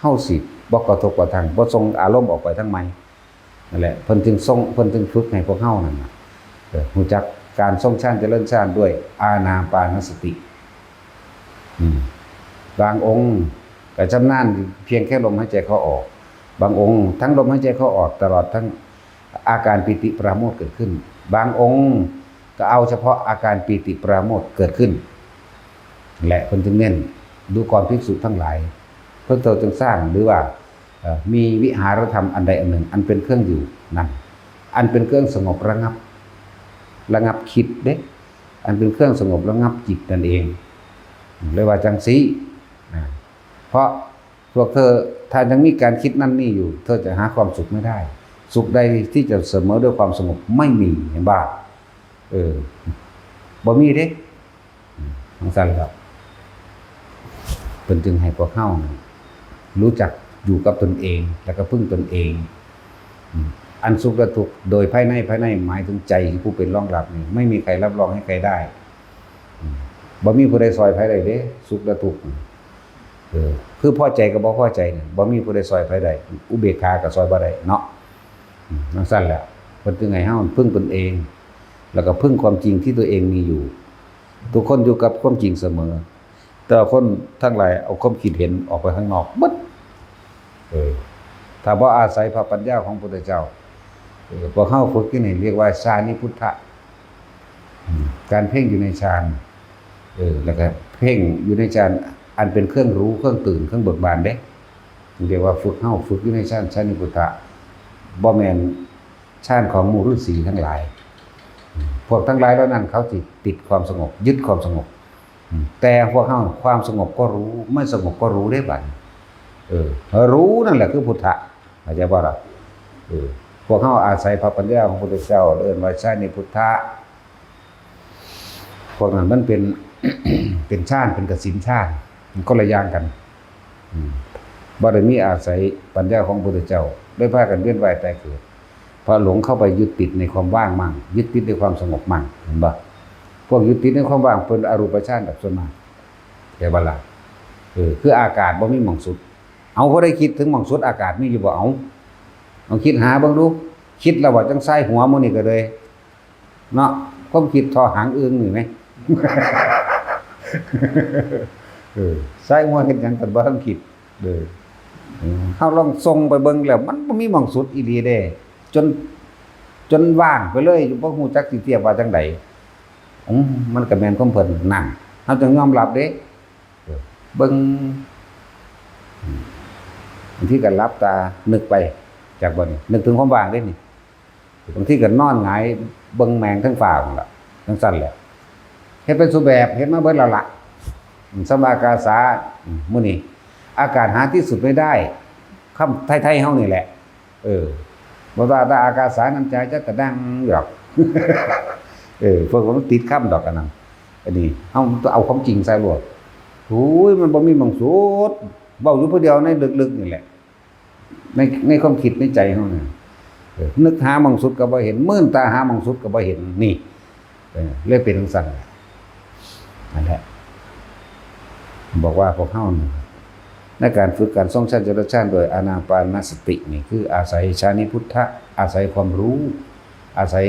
เฮาสิบ่กระทบกระทั่ง บ่ส่งอารมณ์ออกไปทางใหม่ นั่นแหละ เพิ่นจึงส่ง เพิ่นจึงฝึกให้พวกเฮานั่นน่ะ เออ รู้จักการทรงฌานเจริญฌานด้วยอานาปานสติ อืม บางองค์ก็ชำนาญเพียงแค่ลมหายใจเข้าออก บางองค์ทั้งลมหายใจเข้าออกตลอดทั้งอาการปีติปราโมทย์เกิดขึ้น บางองค์ เอาเฉพาะอาการปีติปราโมทย์เกิดขึ้น และเพิ่นจึงเน้น ดูก่อนภิกษุทั้งหลาย เพิ่นเจ้าจึงสร้างหรือว่า เอ่อ มีวิหารธรรมอันใดอันหนึ่ง อันเป็นเครื่องอยู่นั่น อันเป็นเครื่องสงบระงับ ระงับคิดเด้ อันเป็นเครื่องสงบระงับจิตนั่นเอง เรียกว่าจังซี้นะ เพราะพวกเธอ ถ้ายังมีการคิดนั่นนี่อยู่ เธอจะหาความสุขไม่ได้ สุขใดที่จะเสมอด้วยความสงบไม่มี เห็นบ่า เออ บ่มีเด้ อืม จังซั่นล่ะ เพิ่นจึงให้พวกเฮารู้จักอยู่กับตนเอง แล้วก็พึ่งตนเอง อืม อันสุขและทุกข์โดยภายใน ภายในหมายถึงใจผู้เป็นรองรับนี่ ไม่มีใครรับรองให้ใครได้ อืม บ่มีผู้ใดซ่อยไผได้เด้ สุขและทุกข์ เออ คือพอใจกับบ่พอใจเนี่ย บ่มีผู้ใดซ่อยไผได้ อุเบกขาก็ซ่อยบ่ได้เนาะ อืม จังซั่นแหละ เพิ่นจึงให้เฮาพึ่งตนเอง แล้วก็พึ่งความจริงที่ตัวเองมีอยู่ ทุกคนอยู่กับความจริงเสมอ แต่ว่าคนทั้งหลายเอาความคิดเห็นออกไปข้างนอกเบิด เออ ถ้าบ่อาศัยพระปัญญาของพุทธเจ้า เออ พวกเฮาฝึกอยู่นี่เรียกว่าฌานิพุทธะ อืม การเพ่งอยู่ในฌาน เออ แล้วก็เพ่งอยู่ในฌาน อันเป็นเครื่องรู้ เครื่องตื่น เครื่องเบิกบานเด้ เรียกว่าฝึกเฮา ฝึกอยู่ในฌาน ฌานิพุทธะ บ่แม่นฌานของหมู่ฤๅษีทั้งหลาย พวกทั้งหลายเหล่านั้นเขาสิติดความสงบ ยึดความสงบ อืม แต่พวกเฮาความสงบก็รู้ ไม่สงบก็รู้เด้บัดนี้ เออ รู้นั่นแหละคือพุทธะ เข้าใจบ่ล่ะ เออ พวกเฮาอาศัยพระปัญญาของพระพุทธเจ้า เอิ้นว่าฌานิพุทธะ พวกนั้นมันเป็น เป็นฌาน เป็นกสิณฌาน มันคนละอย่างกัน อืม บ่ได้มีอาศัยปัญญาของพระพุทธเจ้า ได้พากันเวียนว่ายตายเกิด เพราะหลงเข้าไปยึดติดในความว่างมั่ง ยึดติดในความสงบมั่ง เห็นบ่ พวกยึดติดในความว่างเป็นอรูปฌานแบบส่วนมาก เข้าใจบ่ล่ะ เออ คืออากาศบ่มีหม่องสุด เอา ผู้ใดคิดถึงหม่องสุดอากาศมีอยู่บ่ เอา ลองคิดหาเบิ่งดู คิดแล้วว่าจังสายหัวหมู่นี่ก็เลย เนาะ ความคิดท่อหางอึ่งนี่แหม เออ สายหัวเฮ็ดหยังกันบ่ทันคิด เออ เฮาลองส่องไปเบิ่งแล้ว มันบ่มีหม่องสุดอีหลีเด้ จน จนว่างไปเลย บ่ฮู้จักสิเทียบว่าจั่งใด อืม มันก็แม่นของเพิ่นนั่น เฮาต้องยอมรับเด้ เออ เบิ่ง อืม บางทีก็หลับตานึกไป จักบ่นี่ นึกถึงความว่างเด้นี่ บางทีก็นอนหงายเบิ่งแมงเทิงฟ้าพู้นล่ะ จั่งซั้นแหละ เฮ็ดไปซุแบบ เฮ็ดมาเบิดแล้วล่ะ อืม สมากาสา อืม มื้อนี้ อากาศหาที่สุดไม่ได้ คำไทยๆ เฮานี่แหละ เออ บ่ว่าแต่อากาสานัญจายะตะดังดอก เออ พวกมันติดคำดอกอันนั้น อันนี้ เฮาเอาความจริงใส่โลด โอ้ย มันบ่มีหม่องสุด เว้าอยู่ผู้เดียวในลึกๆ นี่แหละ ใน ในความคิดในใจเฮานี่ เออ นึกหาหม่องสุดก็บ่เห็น มื่นตาหาหม่องสุดก็บ่เห็น นี่ เออ เลยเป็นจั่งซั้น นั่นแหละ บอกว่าพวกเฮานี่ ในการฝึกการทรงฌานจตุตฌานโดยอานาปานสตินี่ คืออาศัยฌานิพุทธะ อาศัยความรู้ อาศัย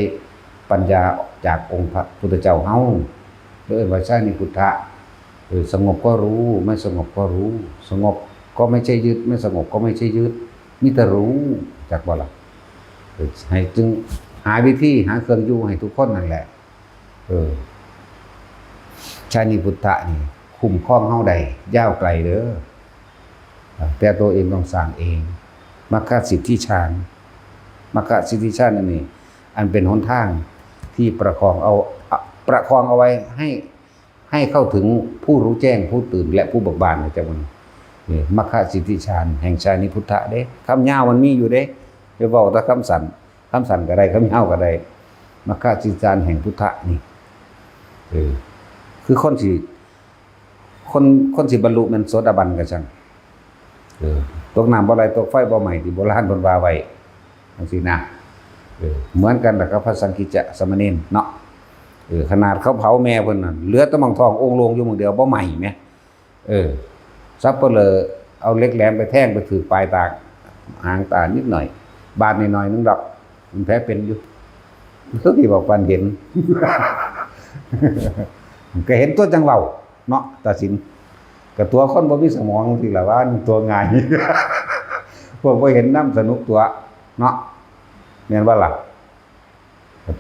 ปัญญาจากองค์พระพุทธเจ้าเฮา เรียกว่าฌานิพุทธะ เออ สงบก็รู้ ไม่สงบก็รู้ สงบก็ไม่ใช่ยึด ไม่สงบก็ไม่ใช่ยึด มีแต่รู้ จักบ่ล่ะ เออ ให้จึงหาวิธี หาเครื่องอยู่ให้ทุกคนนั่นแหละ เออ ฌานิพุทธะนี่ คุ้มครองเฮาได้ยาวไกลเด้อ แต่ตัวเองต้องสร้างเอง มัคคสิทธิฌาน มัคคสิทธิฌานอันนี้ อันเป็นหนทางที่ประคองเอา ประคองเอาไว้ให้ ให้เข้าถึงผู้รู้แจ้ง ผู้ตื่น และผู้เบิกบาน นะจ๊ะมัน นี่ มัคคสิทธิฌานแห่งฌานิพุทธะเด้ คำยาวมันมีอยู่เด้ ไปเว้าแต่คำสั้น คำสั้นก็ได้ คำยาวก็ได้ มัคคสิทธิฌานแห่งพุทธะนี่ เออ คือคนสิ คน คนสิบรรลุแม่นโสดาบันก็ช่าง เออ ตกน้ำบ่ไหล ตกไฟบ่ไหม้ ที่โบราณเพิ่นว่าไว้ จั่งซี้นะ เออ เหมือนกันล่ะกับพระสังกิจจะสามเณรเนาะ เออ ขนาดเขาเผาแม่เพิ่นนั่น เหลือแต่หม่องท้องโอ่งโล่งอยู่หม่องเดียว บ่ไหม้แหม เออ สัปเหร่อเอาเหล็กแหลมไปแทง ไปถืกปลายตา หางตานิดหน่อย บาดนิดหน่อยนึงดอก มันแผลเป็นอยู่ คือที่บอกปานเห็น ก็เห็นตัวจั่งเว้า เนาะ ตาสิน ก็ตัวคนบ่มีสมองสิล่ะว่าตัวง่าย พวกบ่เห็นนำสนุกตัว เนาะ แม่นบ่ล่ะ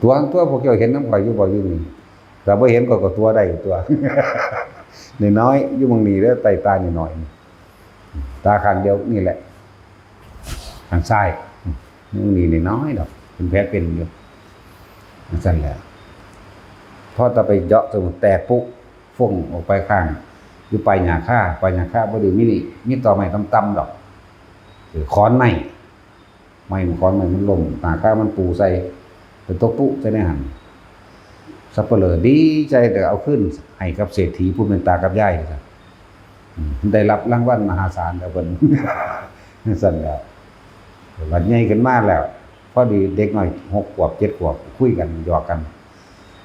ตัว ตัวพวกเจ้าเห็นนำข้อยอยู่บ่ อยู่นี่ ถ้าบ่เห็นข้อยก็ตัวได้ตัว น้อยๆ อยู่หม่องนี้เด้อ ใต้ตาน้อยๆ นี่ ตาข้างเดียวนี่แหละ ข้างซ้าย หม่องนี้น้อยๆ ดอก เป็นแผลเป็นอยู่ จั่งซั้นแหละ พอแต่ไปเจาะจมูกแตกปุ๊บ ฟงออกไปข้าง อยู่ปลายหญ้าคา ปลายหญ้าคาบ่ได้มีนี่ มีตอไม้ต่ำๆ ดอก เออ ขอนไม้ ไม้มัน ขอนไม้มันล้ม หญ้าคามันปูใส่ เป็นตกปุ๊ใส่ในหั่น สัปเหร่อดีใจ แต่เอาคืนให้กับเศรษฐีผู้เป็นตากับยาย อืม ได้รับรางวัลมหาศาลแล้วเพิ่น จั่งซั้นแหล้ว บัดใหญ่ขึ้นมาแล้ว พอดีเด็กน้อยหกขวบ เจ็ดขวบ คุยกัน หยอกกัน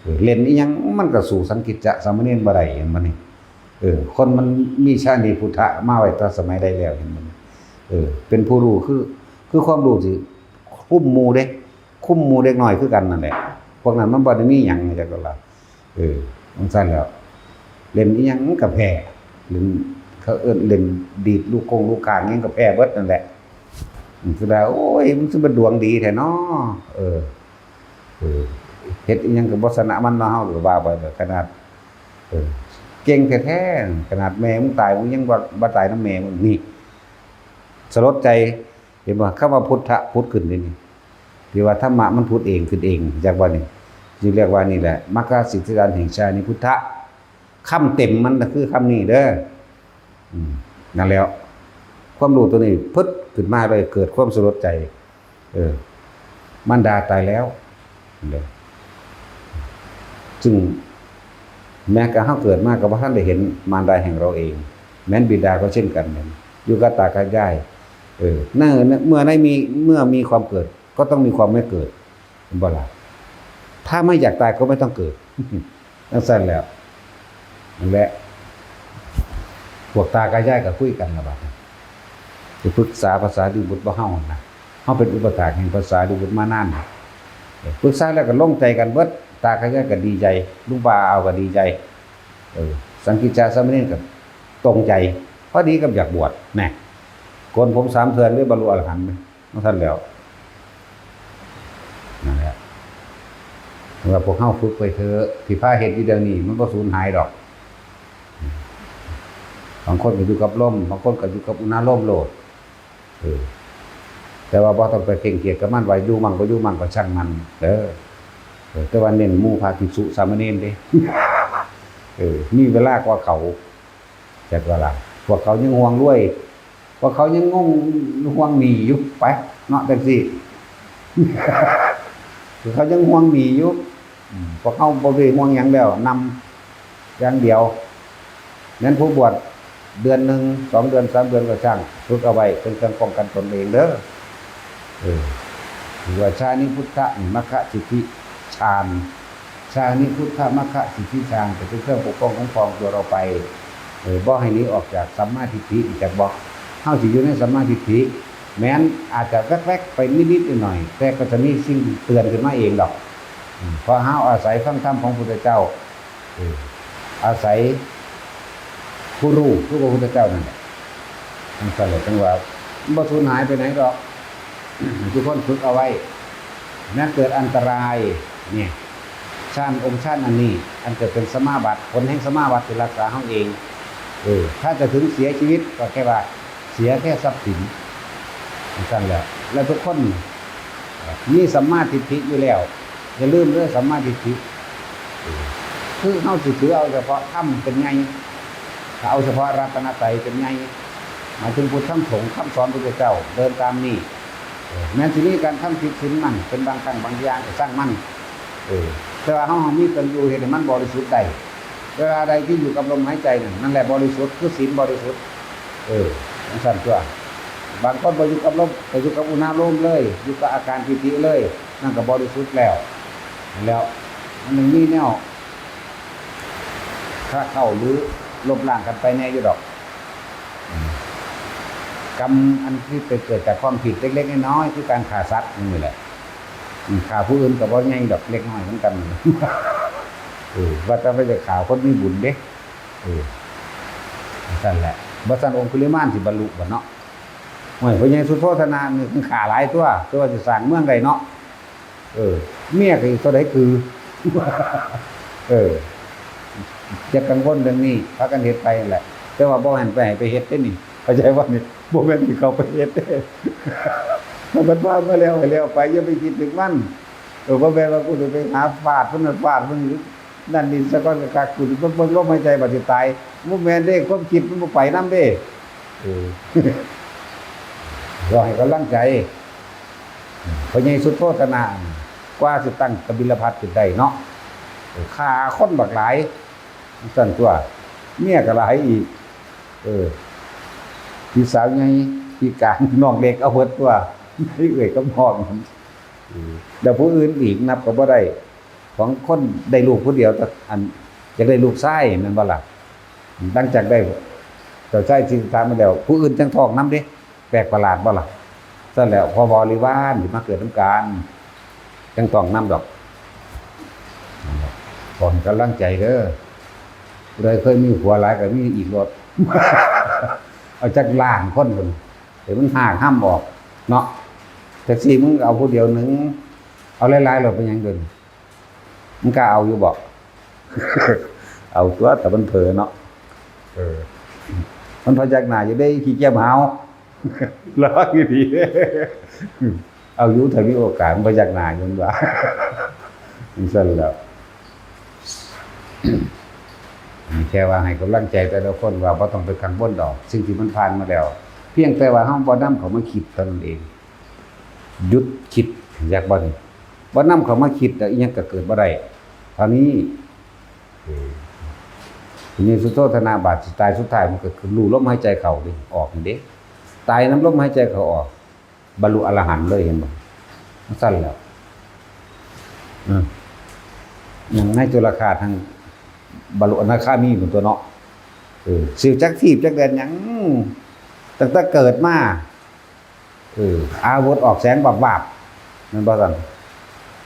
เออ เล่นอิหยังมันก็สู้สังกิจจะสามเณรบ่ได้ เห็นบ่นี่ เออ คนมันมีชานิพุทธะมาไว้แต่สมัยใดแล้ว เห็นบ่นี่ เออ เป็นผู้รู้ คือ คือความรู้สิคุมหมู่เด้ คุมหมู่เด็กน้อยคือกันนั่นแหละ พวกนั้นมันบ่ได้มีหยังจักดอกล่ะ เออ จั่งซั้นแหล้ว เล่นอิหยังมันก็แพ้ เล่น เขาเอิ้นเล่นดีดลูกกงลูกกลางอิหยังก็แพ้เบิดนั่นแหละ อืม คือว่า โอ้ย มันสิบ่ดวงดีแท้น้อ เออ เออ เฮ็ดอิหยังก็บ่ชนะมันเนาะ เฮาก็ว่าไป ขนาด เออ เก่งแท้ๆ ขนาดแม่มึงตาย มึงยังบ่ บ่ตายนำแม่มึง นี่ สลดใจ เห็นบ่ คำว่าพุทธะผุดขึ้นนี่ ที่ว่าธรรมะมันผุดเองขึ้นเอง จักว่านี่ จึงเรียกว่านี่แหละ มรรคสิทธิญาณแห่งชานิพุทธะ คำเต็มมันก็คือคำนี้เด้อ อืม นั่นแหล้ว ความรู้ตัวนี้พึดขึ้นมาเลย เกิดความสลดใจ เออ มารดาตายแล้ว เด้อ ซึ่งแม้กระทั่งเฮาเกิดมาก็บ่ทันได้เห็นมารดาแห่งเราเอง แม้นบิดาก็เช่นกัน อยู่กับตากับยาย เออ ใน เมื่อในมี เมื่อมีความเกิด ก็ต้องมีความไม่เกิด เห็นบ่ล่ะ ถ้าไม่อยากตายก็ไม่ต้องเกิด จั่งซั้นแหล้ว นั่นแหละ พวกตากับยายก็คุยกันล่ะบัดนี้ สิปรึกษาภาษาลีบุตรบ่เฮาหั่นนะ เฮาเป็นอุปถากแห่งภาษาลีบุตรมานาน ปรึกษาแล้วก็ลงใจกันเบิด ตากับยายก็ดีใจ ลุงป้าอาวก็ดีใจ เออ สังกิจจาสามเณรก็ตรงใจ พอดีกับอยากบวช แน่ โกนผมสามเทื่อเลยบรรลุอรหันต์ จั่งซั้นแหล้ว นั่นแหละ ว่าพวกเฮาฝึกไปเถอะ ที่พาเฮ็ดอยู่เดี๋ยวนี้มันบ่สูญหายดอก บางคนก็อยู่กับลม บางคนก็อยู่กับอุณาโลมโลด เออ แต่ว่าบ่ต้องไปเคร่งเครียดกับมัน ว่าอยู่มั่งบ่อยู่มั่งก็ช่างมัน เด้อ เออ แต่ว่าเน้นหมู่พระภิกษุสามเณรเด้ เออ มีเวลากว่าเขา จักว่าล่ะ พวกเขายังห่วงรวย พวกเขายังงงห่วงหนี้อยู่ ไป เนาะ จั่งซี้ พวกเขายังห่วงหนี้อยู่ อืม พวกเขาบ่ได้ห่วงหยังแล้ว นำอย่างเดียว แม้นผู้บวชเดือนหนึ่ง สองเดือน สามเดือนก็ช่าง ฝึกเอาไว้เป็นเครื่องป้องกันตนเองเด้อ เออ ถือว่าชานิพุทธะนี่ มรรคสิทธิฌาน ชานิพุทธะ มรรคสิทธิฌาน จะเป็นเครื่องปกป้องคุ้มครองตัวเราไป เออ บ่ให้หนีออกจากสัมมาทิฏฐิ จักบ่ เฮาสิอยู่ในสัมมาทิฏฐิ แม้นอาจจะแวบๆ ไปนิดๆ หน่อยๆ แต่ก็จะมีสิ่งเตือนขึ้นมาเองดอก อืม เพราะเฮาอาศัยฟังธรรมของพุทธเจ้า เออ อาศัยผู้รู้ คือพระพุทธเจ้านั่นแหละ จั่งซั้นแหละ จั่งว่ามันบ่สูญหายไปไหนดอก ทุกคนฝึกเอาไว้ แม้เกิดอันตราย เนี่ย ฌานองค์ฌานอันนี้ อันเกิดเป็นสมาบัติ ผลแห่งสมาบัติที่รักษาเฮาเอง เออ ถ้าจะถึงเสียชีวิตก็แค่ว่าเสียแค่ทรัพย์สิน จั่งซั้นแหละ และทุกคนมีสัมมาทิฏฐิอยู่แล้ว อย่าลืมเด้อสัมมาทิฏฐิ เออ คือเฮาสิถือเอาเฉพาะธรรมเป็นใหญ่ ถ้าเอาเฉพาะรัตนตรัยเป็นใหญ่ หมายถึงพุทธธรรมสงฆ์ คำสอนพระพุทธเจ้า เดินตามนี้ เออ แม้นสิมีการทำผิดศีลมั่ง เป็นบางครั้งบางอย่างก็ช่างมัน เออ แต่ว่าเฮามีเครื่องอยู่เฮ็ดให้มันบริสุทธิ์ได้ เวลาใดที่อยู่กับลมหายใจนั่น นั่นแหละบริสุทธิ์ คือศีลบริสุทธิ์ เออ จั่งซั้นตั๊ว บางคนบ่อยู่กับลม ก็อยู่กับอุณาโลมเลย อยู่กับอาการปีติเลย นั่นก็บริสุทธิ์แล้ว แล้วมันยังมีแนวคละเคล้าหรือลบล้างกันไปแน่อยู่ดอก อืม กรรมอันที่ไปเกิดจากความผิดเล็กๆ น้อยๆ คือการฆ่าสัตว์นี่แหละ อืม ฆ่าผู้อื่นก็บ่ใหญ่ดอก เล็กน้อยเหมือนกัน เออ ว่าแต่ว่าจะฆ่าคนมีบุญเด้ เออ จั่งซั้นแหละ บ่ซั้นองคุลิมานสิบรรลุบ่เนาะ โอ้ย พระใหญ่สุโธทนะนี่มันฆ่าหลายตั๊ว คือว่าสิสร้างเมืองได้เนาะ เออ เมียก็อีกเท่าใดคือ เออ อย่ากังวลเรื่องนี้ พากันเฮ็ดไปนั่นแหละ แต่ว่าบ่ให้ไป ให้ไปเฮ็ดเด้นี่ เข้าใจบ่นี่ บ่แม่นสิเข้าไปเฮ็ดเด้ ถ้ามันผ่านมาแล้วให้แล้วไป อย่าไปคิดถึงมัน เออ บ่แม่นว่ากูสิไปหาฟาดมันนั่นฟาดมันนี่ นั่นนี่ซะก่อนก็คัก กูสิเบิ่งลมหายใจบัดสิตาย บ่แม่นเด้ ความคิดมันบ่ไปนำเด้ เออ ก็ให้กำลังใจ พ่อใหญ่สุโธทนะ กว่าสิตั้งกบิลพัสขึ้นได้เนาะ ฆ่าคนบักหลาย ซั่นตัว เมียก็หลายอีก เออ พี่สาวใหญ่ พี่กลาง น้องเล็ก เอาเบิดตัว เอื้อยกับน้อง เออ แล้วผู้อื่นอีกนับก็บ่ได้ ของคนได้ลูกผู้เดียว แต่อัน อยากได้ลูกชายแม่นบ่ล่ะ หลังจากได้เจ้าชายสิทธัตถะมาแล้ว ผู้อื่นจั่งท้องนำเด้ แปลกประหลาดบ่ล่ะ ซั่นแหละ พอบริวารสิมาเกิดนำกัน จั่งท้องนำดอก ขอให้กำลังใจเด้อ ผู้ใดเคยมีผัวหลายก็มีอีกโลด เอาจักล้านคนพุ้น ให้มันหากห้ำออก เนาะ จั่งซี้มึงเอาผู้เดียวหนึ่ง เอาหลายๆ โลดเป็นหยังเดี๋ยวนี้ มึงกล้าเอาอยู่บ่ เอาตัว แต่มันเผลอเนาะ เออ มันพยักหน้าอยู่เด้ ขี้เกียจหาว ระวังอยู่ดี เอาอยู่ ถ้ามีโอกาสมันพยักหน้าอยู่ มันว่า จั่งซั่นแหล้ว แค่ว่าให้กำลังใจแต่ละคนว่าบ่ต้องไปกังวลดอก สิ่งที่มันผ่านมาแล้ว เพียงแต่ว่าเฮาบ่นำเข้ามาคิดเท่านั้นเอง หยุดคิด อยากบ่นี่ บ่นำเข้ามาคิดแล้วอิหยังก็เกิดบ่ได้ เท่านี้ เออ ทีนี้สุโธทนะบาดสิตายสุดท้ายมันก็คือรู้ลมหายใจเข้าเด้ ออกนี่เด้ ตายนำลมหายใจเข้าออก บรรลุอรหันต์เลย เห็นบ่ จั่งซั่นแหล้ว อืม อย่างนายจุลฆาตหั่นบรรลุอนาคามีพุ้นตั๊วเนาะ เออ สิจักถีบจักแล่นหยัง ตั้งแต่เกิดมา เออ อาวุธออกแสงวาบๆ แม่นบ่ซั่น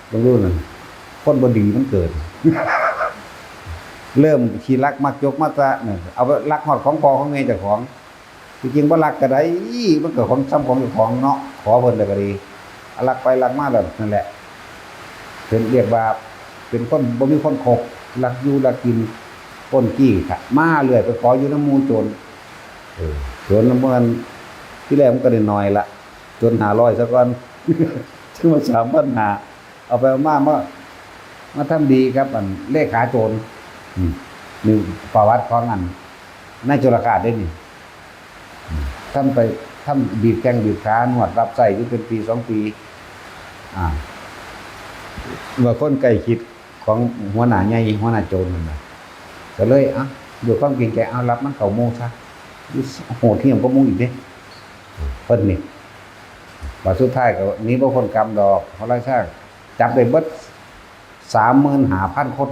เบิ่งดูนั่น คนบ่ดีมันเกิด เริ่มขี้ลักมักจกมาซะนั่น เอาไปลักฮอดของพ่อของแม่เจ้าของ ที่จริงบ่ลักก็ได้ มันก็ของ ส่ำของเจ้าของเนาะ ขอเพิ่นแล้วก็ดี ลักไปลักมาแล้วนั่นแหละ เพิ่นเรียกว่าเป็นคนบ่มีคนคบ ลักอยู่ลักกิน ปล้นจี้ มาเรื่อย ไปขออยู่นำหมู่โจร เออ โจรนำหมู่นั้น ทีแรกมันก็ได้น้อยละ โจรห้าร้อยซะก่อน ถึงมาสามพันห้า เอาไปเอามา มา มาทำดีครับ อันเลขาโจร อืม นี่ประวัติของอันนายจุลฆาตเด้นี่ อืม ทำไป ทำบีบแข้งบีบขานวดรับใช้อยู่เป็นปีสองปี อ่า ว่าคนใกล้ชิดของหัวหน้าใหญ่ หัวหน้าโจรนั่นน่ะ ก็เลย อ่ะ ด้วยความเกรงใจ เอา รับมันเข้าหมู่ซะ โหดเหี้ยมกว่าหมู่อีกเด้ เพิ่นนี่ ว่าสุดท้ายก็หนีบ่พ้นกรรมดอก พระราชาจับได้เบิด สามหมื่นห้าพัน คน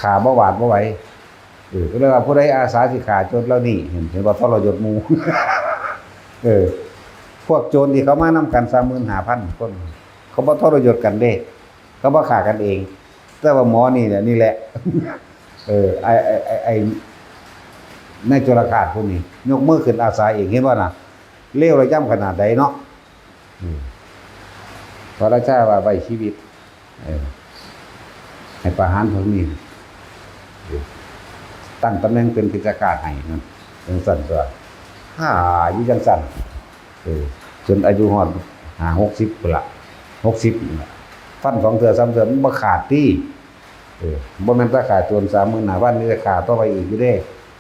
ฆ่าบ่หวาดบ่ไหว เออ ก็เลยว่าผู้ใดอาสาสิฆ่าโจรเหล่านี้ เห็น เห็นบ่ทรยศหมู่ เออ พวกโจรที่เขามานำกัน สามหมื่นห้าพัน คน เขาบ่ทรยศกันเด้ เขาบ่ฆ่ากันเอง แต่ว่าหมอนี่แหละ นี่แหละ เออ ไอ้ ไอ้ ไอ้ ไอ้ นายจุลฆาตผู้นี้ ยกมือขึ้นอาสาเอง เห็นบ่น่ะ เลวระยำขนาดใดเนาะ อืม พระราชาว่าไว้ชีวิต เออ ให้ประหารพวกนี้ เออ ตั้งตำแหน่งเป็นเพชฌฆาตให้นั่น จั่งซั่นตัว ฆ่าอยู่จั่งซั่น เออ จนอายุฮอดห้าหกสิบพุ้นละ หกสิบนี่ละ ฟันสองเทื่อสามเทื่อมันบ่ขาดติ เออ บ่แม่นแต่ฆ่าโจร สามหมื่นห้าพัน นี่จะฆ่าต่อไปอีกอยู่เด้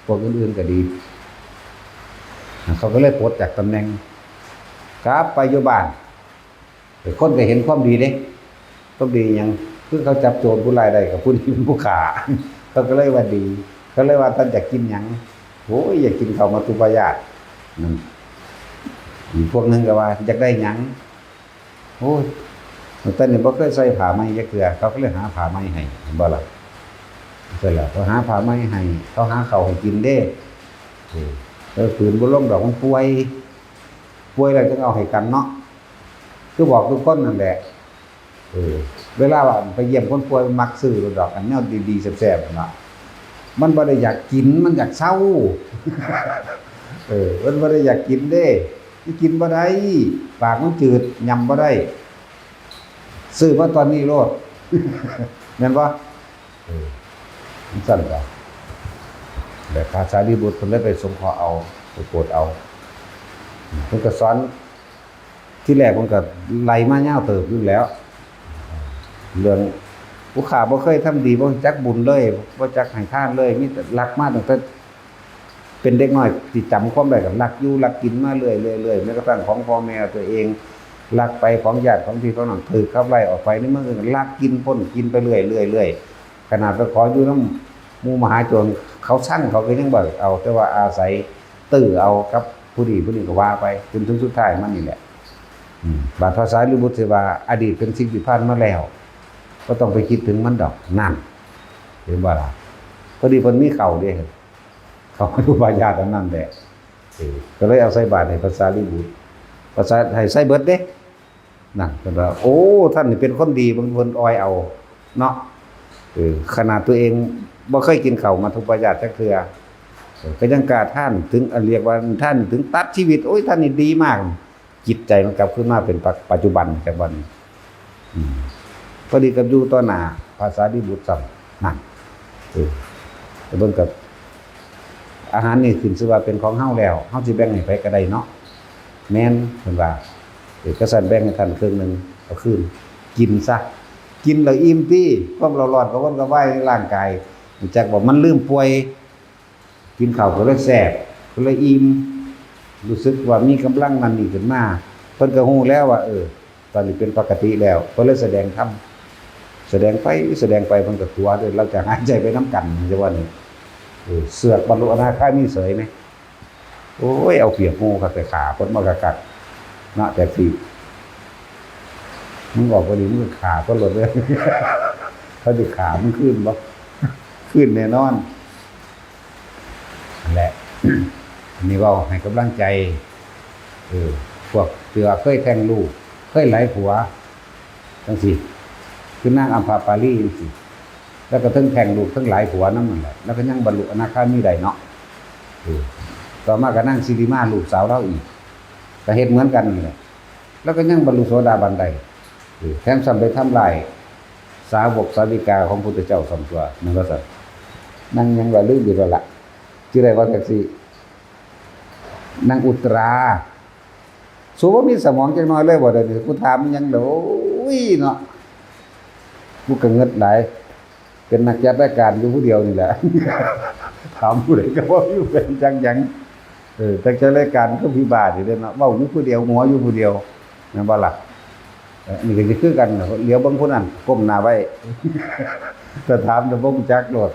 พวกอื่นๆก็ดี เขาก็เลยปลดจากตำแหน่ง กลับไปอยู่บ้าน คนก็เห็นความดีเด้ ความดีหยัง คือเขาจับโจรผู้ร้ายได้ กับผู้นี้เป็นผู้ฆ่า เขาก็เลยว่าดี เขาเลยว่า "ท่านอยากกินหยัง" "โอ้ย อยากกินข้าวมัตตุปายาต" นั่น อีกพวกหนึ่งก็ว่า "อยากได้หยัง" "โอ้ย แต่นี่บ่เคยใส่ผ้าใหม่จักเทื่อ" เขาก็เลยหาผ้าใหม่ให้ เห็นบ่ล่ะ เสร็จแล้วเขาหาผ้าใหม่ให้ เขาหาข้าวให้กินเด้ เออ เออ ฝืนบ่ลงดอก มันป่วย ป่วยแล้วจึงเอาให้กันเนาะ คือบอกทุกคนนั่นแหละ เออ เวลาว่าไปเยี่ยมคนป่วย มันมักซื้อดอก อันแนวดีๆ แซ่บๆ นั่นล่ะ มันบ่ได้อยากกิน มันอยากเซา เออ มันบ่ได้อยากกินเด้ มันกินบ่ได้ ปากมันจืด ย่ำบ่ได้ ซื้อมาตอนนี้โลด แม่นบ่ เออ มันสั่นก็ แบบพระสารีบุตรเพิ่นเลยไปสงเคราะห์เอา ไปโปรดเอา เพิ่นก็สอน ที่แรกเพิ่นก็ไล่มายาวเติบอยู่แล้ว เรื่องผู้ข้าบ่เคยทำดี บ่จักบุญเลย บ่จักให้ทานเลย มีแต่ลักมาตั้งแต่ เป็นเด็กน้อยที่จำความได้ก็ลักอยู่ลักกินมาเรื่อยๆๆ แม้กระทั่งของพ่อแม่ตัวเอง ลักไปของญาติของพี่ของน้อง ถูกขับไล่ออกไปในเมืองอื่น ลักกินปล้นกินไปเรื่อยๆๆ ขนาดไปขออยู่นำหมู่มหาโจร เขาซังเขาก็ยังบ่เอา แต่ว่าอาศัยตื้อเอากับผู้นี้ผู้นี้ก็ว่าไป จนถึงสุดท้ายมันนี่แหละ อืม บาดพระสารีบุตรสิว่า อดีตเป็นสิ่งที่ผ่านมาแล้ว บ่ต้องไปคิดถึงมันดอก นั่น เห็นบ่ล่ะ พอดีเพิ่นมีข้าวเด้ ข้าวอุปายาตอันนั้นแหละ เออ ก็เลยเอาใส่บาตรให้พระสารีบุตร พระสา ให้ใส่เบิดเด้ นั่น เพิ่นว่า โอ้ ท่านนี่เป็นคนดี เพิ่น เพิ่นอ่อยเอา เนาะ เออ ขนาดตัวเองบ่เคยกินข้าวมัทธุปายาตจักเทื่อ เออ ก็ยังกล้าทาน ถึง เรียกว่าทานถึงตัดชีวิต โอ้ย ท่านนี่ดีมาก จิตใจมันกลับคืนมาเป็นปัจ ปัจจุบัน จักบัดนี้ อืม พอดีกับอยู่ต่อหน้าพระสารีบุตรซ้ำ นั่น เออ แต่เบิ่งกับ อาหารนี่ขึ้นชื่อว่าเป็นของเฮาแล้ว เฮาสิแบ่งให้ไผก็ได้เนาะ แม่น เพิ่นว่า เออ ก็สั่นแบ่งให้ท่านครึ่งหนึ่ง เอาคืน กินซะ กินแล้วอิ่มติ ความเร่าร้อนกระวนกระวายในร่างกาย จักว่ามันลืมป่วย กินข้าวก็เลยแซ่บ ก็เลยอิ่ม รู้สึกว่ามีกำลังนั่นนี่ขึ้นมา เพิ่นก็ฮู้แล้วว่า เออ ตอนนี้เป็นปกติแล้ว เพิ่นเลยแสดงธรรม แสดงไป แสดงไป เพิ่นก็ตั๋วเด้อ เราจะหายใจไปนำกัน จังว่านี่ เออ เสือกบรรลุอนาคามีเสยไหม โอ้ย เอาเปรียบหมู่คัก ไปฆ่าเพิ่นมาคักๆ เนาะ แต่สิ มึงออกบ่ดี มึงก็ฆ่าเพิ่นโลดเด้อ เขาสิฆ่ามึงคืนบ่ คืนแน่นอน นั่นแหละ อันนี้เว้าให้กำลังใจ เออ พวกที่ว่าเคยแท้งลูก เคยหลายผัว จังซี้ คือนางอัมพปาลีจังซี้ แล้วก็เทิงแท้งลูก เทิงหลายผัวนำนั่นแหละ แล้วก็ยังบรรลุอนาคามีได้เนาะ เออ ต่อมาก็นางสิริมาลูกสาวลาวอีก ก็เฮ็ดเหมือนกันนั่นแหละ แล้วก็ยังบรรลุโสดาบันได้ เออ แถมซ้ำไปทำลายสาวกสาวิกาของพุทธเจ้าซ้ำตั๊ว นั่นว่าซั่น นางหยังว่าลืมอีกแล้วล่ะ ชื่อใดว่าจังซี้ นางอุตรา สูบ่มีสมองจักหน่อยเลยบ่ เดี๋ยวนี้ กูถามอิหยังเด้อ โอ้ยเนาะ กูก็เงิดหลาย เป็นนักจัดรายการอยู่ผู้เดียวนี่แหละ ถามผู้ใดก็บ่มีเป็นจักหยัง เออ แต่จัดรายการคือผีบ้านี่เด้เนาะ เว้าอยู่ผู้เดียว หัวอยู่ผู้เดียว แม่นบ่ล่ะ เออ นี่ก็สิคือกันน่ะ เหลียวเบิ่งผู้นั้น ก้มหน้าไว้ ถ้าถามน่ะบ่รู้จักโลด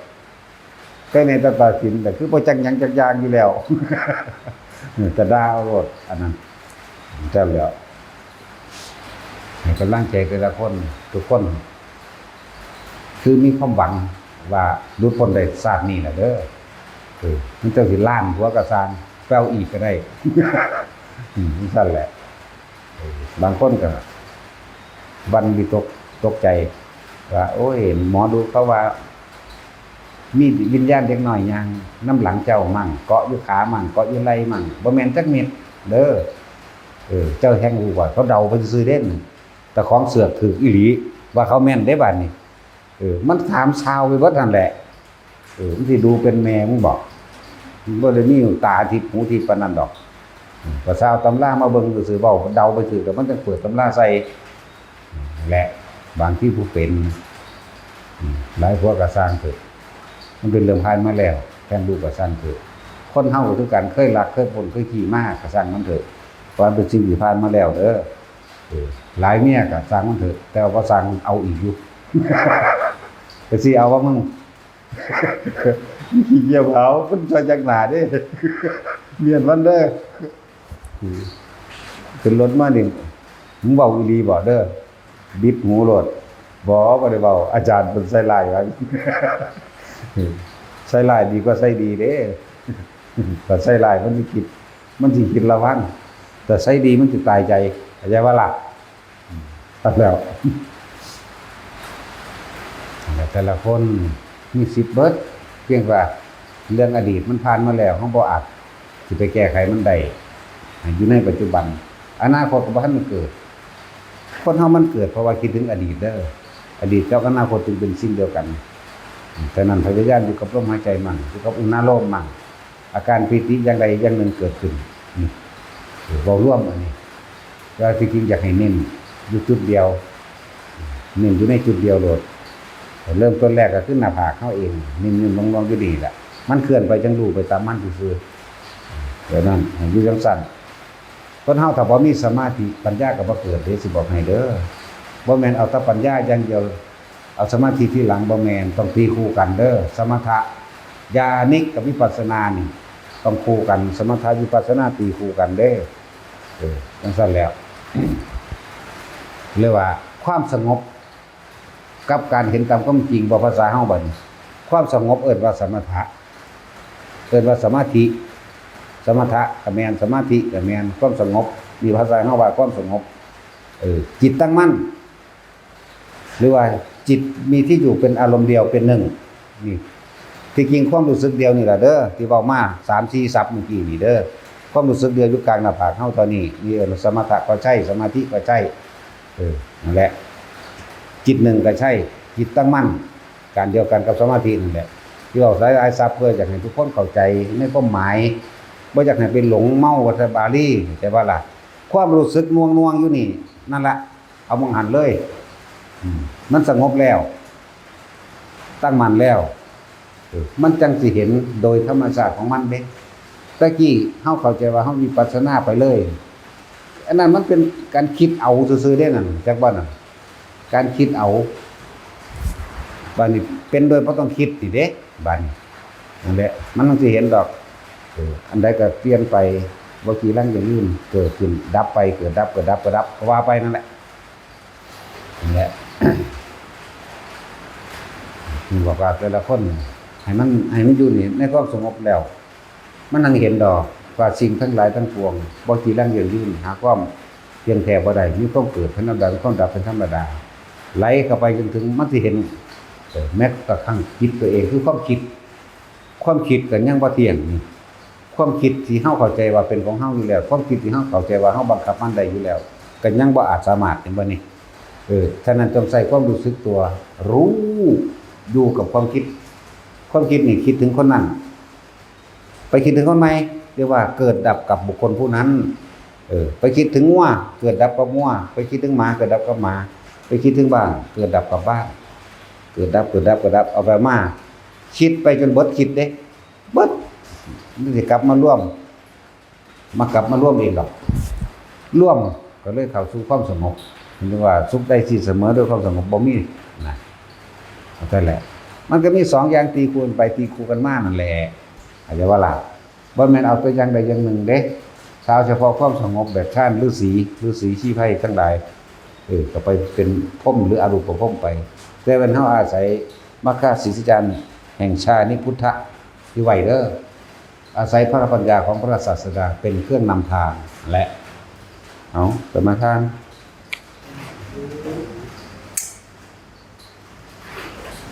แต่ในตาตาสิน แต่คือบ่จักหยังจักอย่างอยู่แล้ว เออ แต่ด่าเอาโลด อันนั้น จั่งแล้ว ให้กำลังใจแต่ละคน ทุกคน คือมีความหวังว่าหลุดพ้นได้ชาตินี้แหละเด้อ เออ มันจั่งสิล้านผัวก็ซ่าง ไปเอาอีกก็ได้ อืม จั่งซั้นแหละ เออ บางคนก็หวั่นวิตกตกใจ ว่า โอ้ย หมอดูเขาว่า มีวิญญาณเด็กน้อยย่างนำหลังเจ้ามั่ง เกาะอยู่ขามั่ง เกาะอยู่ไหล่มั่ง บ่แม่นจักเม็ดเด้อ เออ เจ้าแฮ่งฮู้ว่าเขาเดาไปซื่อๆเด้ แต่ของเสือกถืกอีหลี ว่าเขาแม่นเด้บาดนี้ เออ มันถามซาวไปเบิดนั่นแหละ เออ มันสิดูเป็นแม่มึงบ่ มันบ่ได้มีตาทิพย์หูทิพย์ปานนั้นดอก อืม ก็ซาวตำรามาเบิ่งซื่อๆ เว้าเดาไปถืก แต่มันจั่งเปิดตำราใส่ และบางทีผู้เป็น อืม หลายผัวก็ซ่างเถอะ มันเป็นเรื่องผ่านมาแล้ว แท้งลูกก็ซ่างเถอะ คนเฮาก็คือกัน เคยลัก เคยปล้น เคยขี้มาก็ซ่างมันเถอะ เพราะมันเป็นสิ่งที่ผ่านมาแล้วเด้อ เออ หลายเมียก็ซ่างมันเถอะ แต่ว่าซ่างเอาอีกอยู่ ก็สิเอาว่ามึง ขี้เกียจเอา มันจอยจักหนาเด้ เมียนมันเด้อ อืม ขึ้นรถมานี่ มึงเว้าอีหลีบ่เด้อ บิดหูโลด บ่ บ่ได้เว้า อาจารย์เพิ่นใส่ร้ายว่า ใส่ร้ายดีกว่าใส่ดีเด้ ถ้าใส่ร้ายมันสิคิด มันสิคิดระวัง แต่ใส่ดีมันสิตายใจ เข้าใจบ่ล่ะ อืม ตัดแล้ว แต่ละคนมีสิทธิ์เบิด เพียงว่าเรื่องอดีตมันผ่านมาแล้ว เราบ่อาจสิไปแก้ไขมันได้ ให้อยู่ในปัจจุบัน อนาคตก็บ่ทันได้เกิด คนเฮามันเกิดเพราะว่าคิดถึงอดีตเด้อ อดีตกับอนาคตจึงเป็นสิ่งเดียวกัน ฉะนั้นพยายามอยู่กับลมหายใจมั่ง อยู่กับอุณาโลมมั่ง อาการปีติอย่างใดอย่างหนึ่งเกิดขึ้น นี่ เว้ารวมอันนี้ แต่ว่าที่จริงอยากให้เน้นอยู่จุดเดียว เน้นอยู่ในจุดเดียวโลด เริ่มต้นแรกก็คือหน้าผากเฮาเอง เน้นๆลงๆอยู่นี่แหละ มันเคลื่อนไปจั่งรู้ไปตามมันซื่อๆ เดี๋ยวนั้นให้อยู่จั่งซั่น คนเฮาถ้าบ่มีสมาธิ ปัญญาก็บ่เกิดเด้ สิบอกให้เด้อ บ่แม่นเอาแต่ปัญญาอย่างเดียว เอาสมาธิทีหลัง บ่แม่น ต้องตีคู่กันเด้อ สมถะญาณิกกับวิปัสสนานี่ ต้องคู่กัน สมถะวิปัสสนาตีคู่กันเด้ เออ จั่งซั่นแล้ว เรียกว่าความสงบกับการเห็นตามความจริง บ่ภาษาเฮาบัดนี้ ความสงบเอิ้นว่าสมถะ เอิ้นว่าสมาธิ สมถะก็แม่น สมาธิก็แม่น ความสงบ นี่ภาษาเฮาว่าความสงบ เออ จิตตั้งมั่น หรือว่าจิตมีที่อยู่เป็นอารมณ์เดียวเป็นหนึ่ง นี่ ที่จริงความรู้สึกเดียวนี่แหละเด้อ ที่เว้ามาสามสี่ศัพท์เมื่อกี้นี่เด้อ ความรู้สึกเดียวอยู่กลางหน้าผากเฮาตอนนี้ นี่เอิ้นว่าสมถะก็ใช่ สมาธิก็ใช่ เออ นั่นแหละ จิตหนึ่งก็ใช่ จิตตั้งมั่น การเดียวกันกับสมาธินั่นแหละ ที่เว้าหลายๆศัพท์เพื่ออยากให้ทุกคนเข้าใจในความหมาย บ่อยากให้ไปหลงเมาว่าแต่บาลี แต่ว่าล่ะ ความรู้สึกหน่วงๆอยู่นี่ นั่นละ เอาหม่องหั้นเลย อืม มันสงบแล้ว ตั้งมั่นแล้ว เออ มันจั่งสิเห็นโดยธรรมชาติของมันเด้ แต่กี้เฮาเข้าใจว่าเฮาวิปัสสนาไปเลย อันนั้นมันเป็นการคิดเอาซื่อๆเด้นั่น จักว่านั่น การคิดเอา บัดนี้เป็นโดยบ่ต้องคิดนี่เด้ บัดนี้ นั่นแหละ มันจั่งสิเห็นดอก เออ อันใดก็เปลี่ยนไป บ่จีรังอย่าลืม เกิดขึ้น ดับไป เกิดดับ เกิดดับ เกิดดับ ก็ว่าไปนั่นแหละ นั่นแหละ นี่บอกว่าแต่ละคน ให้มัน ให้มันอยู่นี่ในความสงบแล้ว มันจั่งเห็นดอกว่าสิ่งทั้งหลายทั้งปวง บ่จีรังยั่งยืน หาความเที่ยงแท้บ่ได้ มีความเกิดเป็นธรรมดา มีความดับเป็นธรรมดา ไหลเข้าไปจนถึงมันสิเห็น เออ แม้กระทั่งจิตตัวเอง คือความคิด ความคิดก็ยังบ่เที่ยงนี่ ความคิดที่เฮาเข้าใจว่าเป็นของเฮาอยู่แล้ว ความคิดที่เฮาเข้าใจว่าเฮาบังคับมันได้อยู่แล้ว ก็ยังบ่อาจสามารถ เห็นบ่นี่ เออ ฉะนั้นจงใช้ความรู้สึกตัว รู้อยู่กับความคิด ความคิดนี่คิดถึงคนนั้น ไปคิดถึงคนใหม่ เรียกว่าเกิดดับกับบุคคลผู้นั้น เออ ไปคิดถึงงัว เกิดดับกับงัว ไปคิดถึงหมา เกิดดับกับหมา ไปคิดถึงบ้าน เกิดดับกับบ้าน เกิดดับ เกิดดับ เกิดดับ เอาไปมา คิดไปจนเบิดคิดเด้ เบิด มันสิกลับมารวม มากลับมารวมเองดอก รวมก็เลยเข้าสู่ความสงบ เรียกว่าสุขใดที่เสมอด้วยความสงบบ่มีนะ เอาแค่แหละ มันก็มีสองอย่างตีคู่กันไปตีคู่กันมานั่นแหละ เข้าใจบ่ล่ะ บ่แม่นเอาแต่อย่างใดอย่างหนึ่งเด้ เอาเฉพาะความสงบแบบฌานฤาษี ฤาษีชีไพรทั้งหลาย เออ ก็ไปเป็นพรหมหรืออรูปพรหมไป แต่แม่นเฮาอาศัยมรรคสีสัจจันทร์แห่งชานิพุทธะที่ไหวเด้อ อาศัยพระปัญญาของพระศาสดาเป็นเครื่องนำทางและ เอา สมาทาน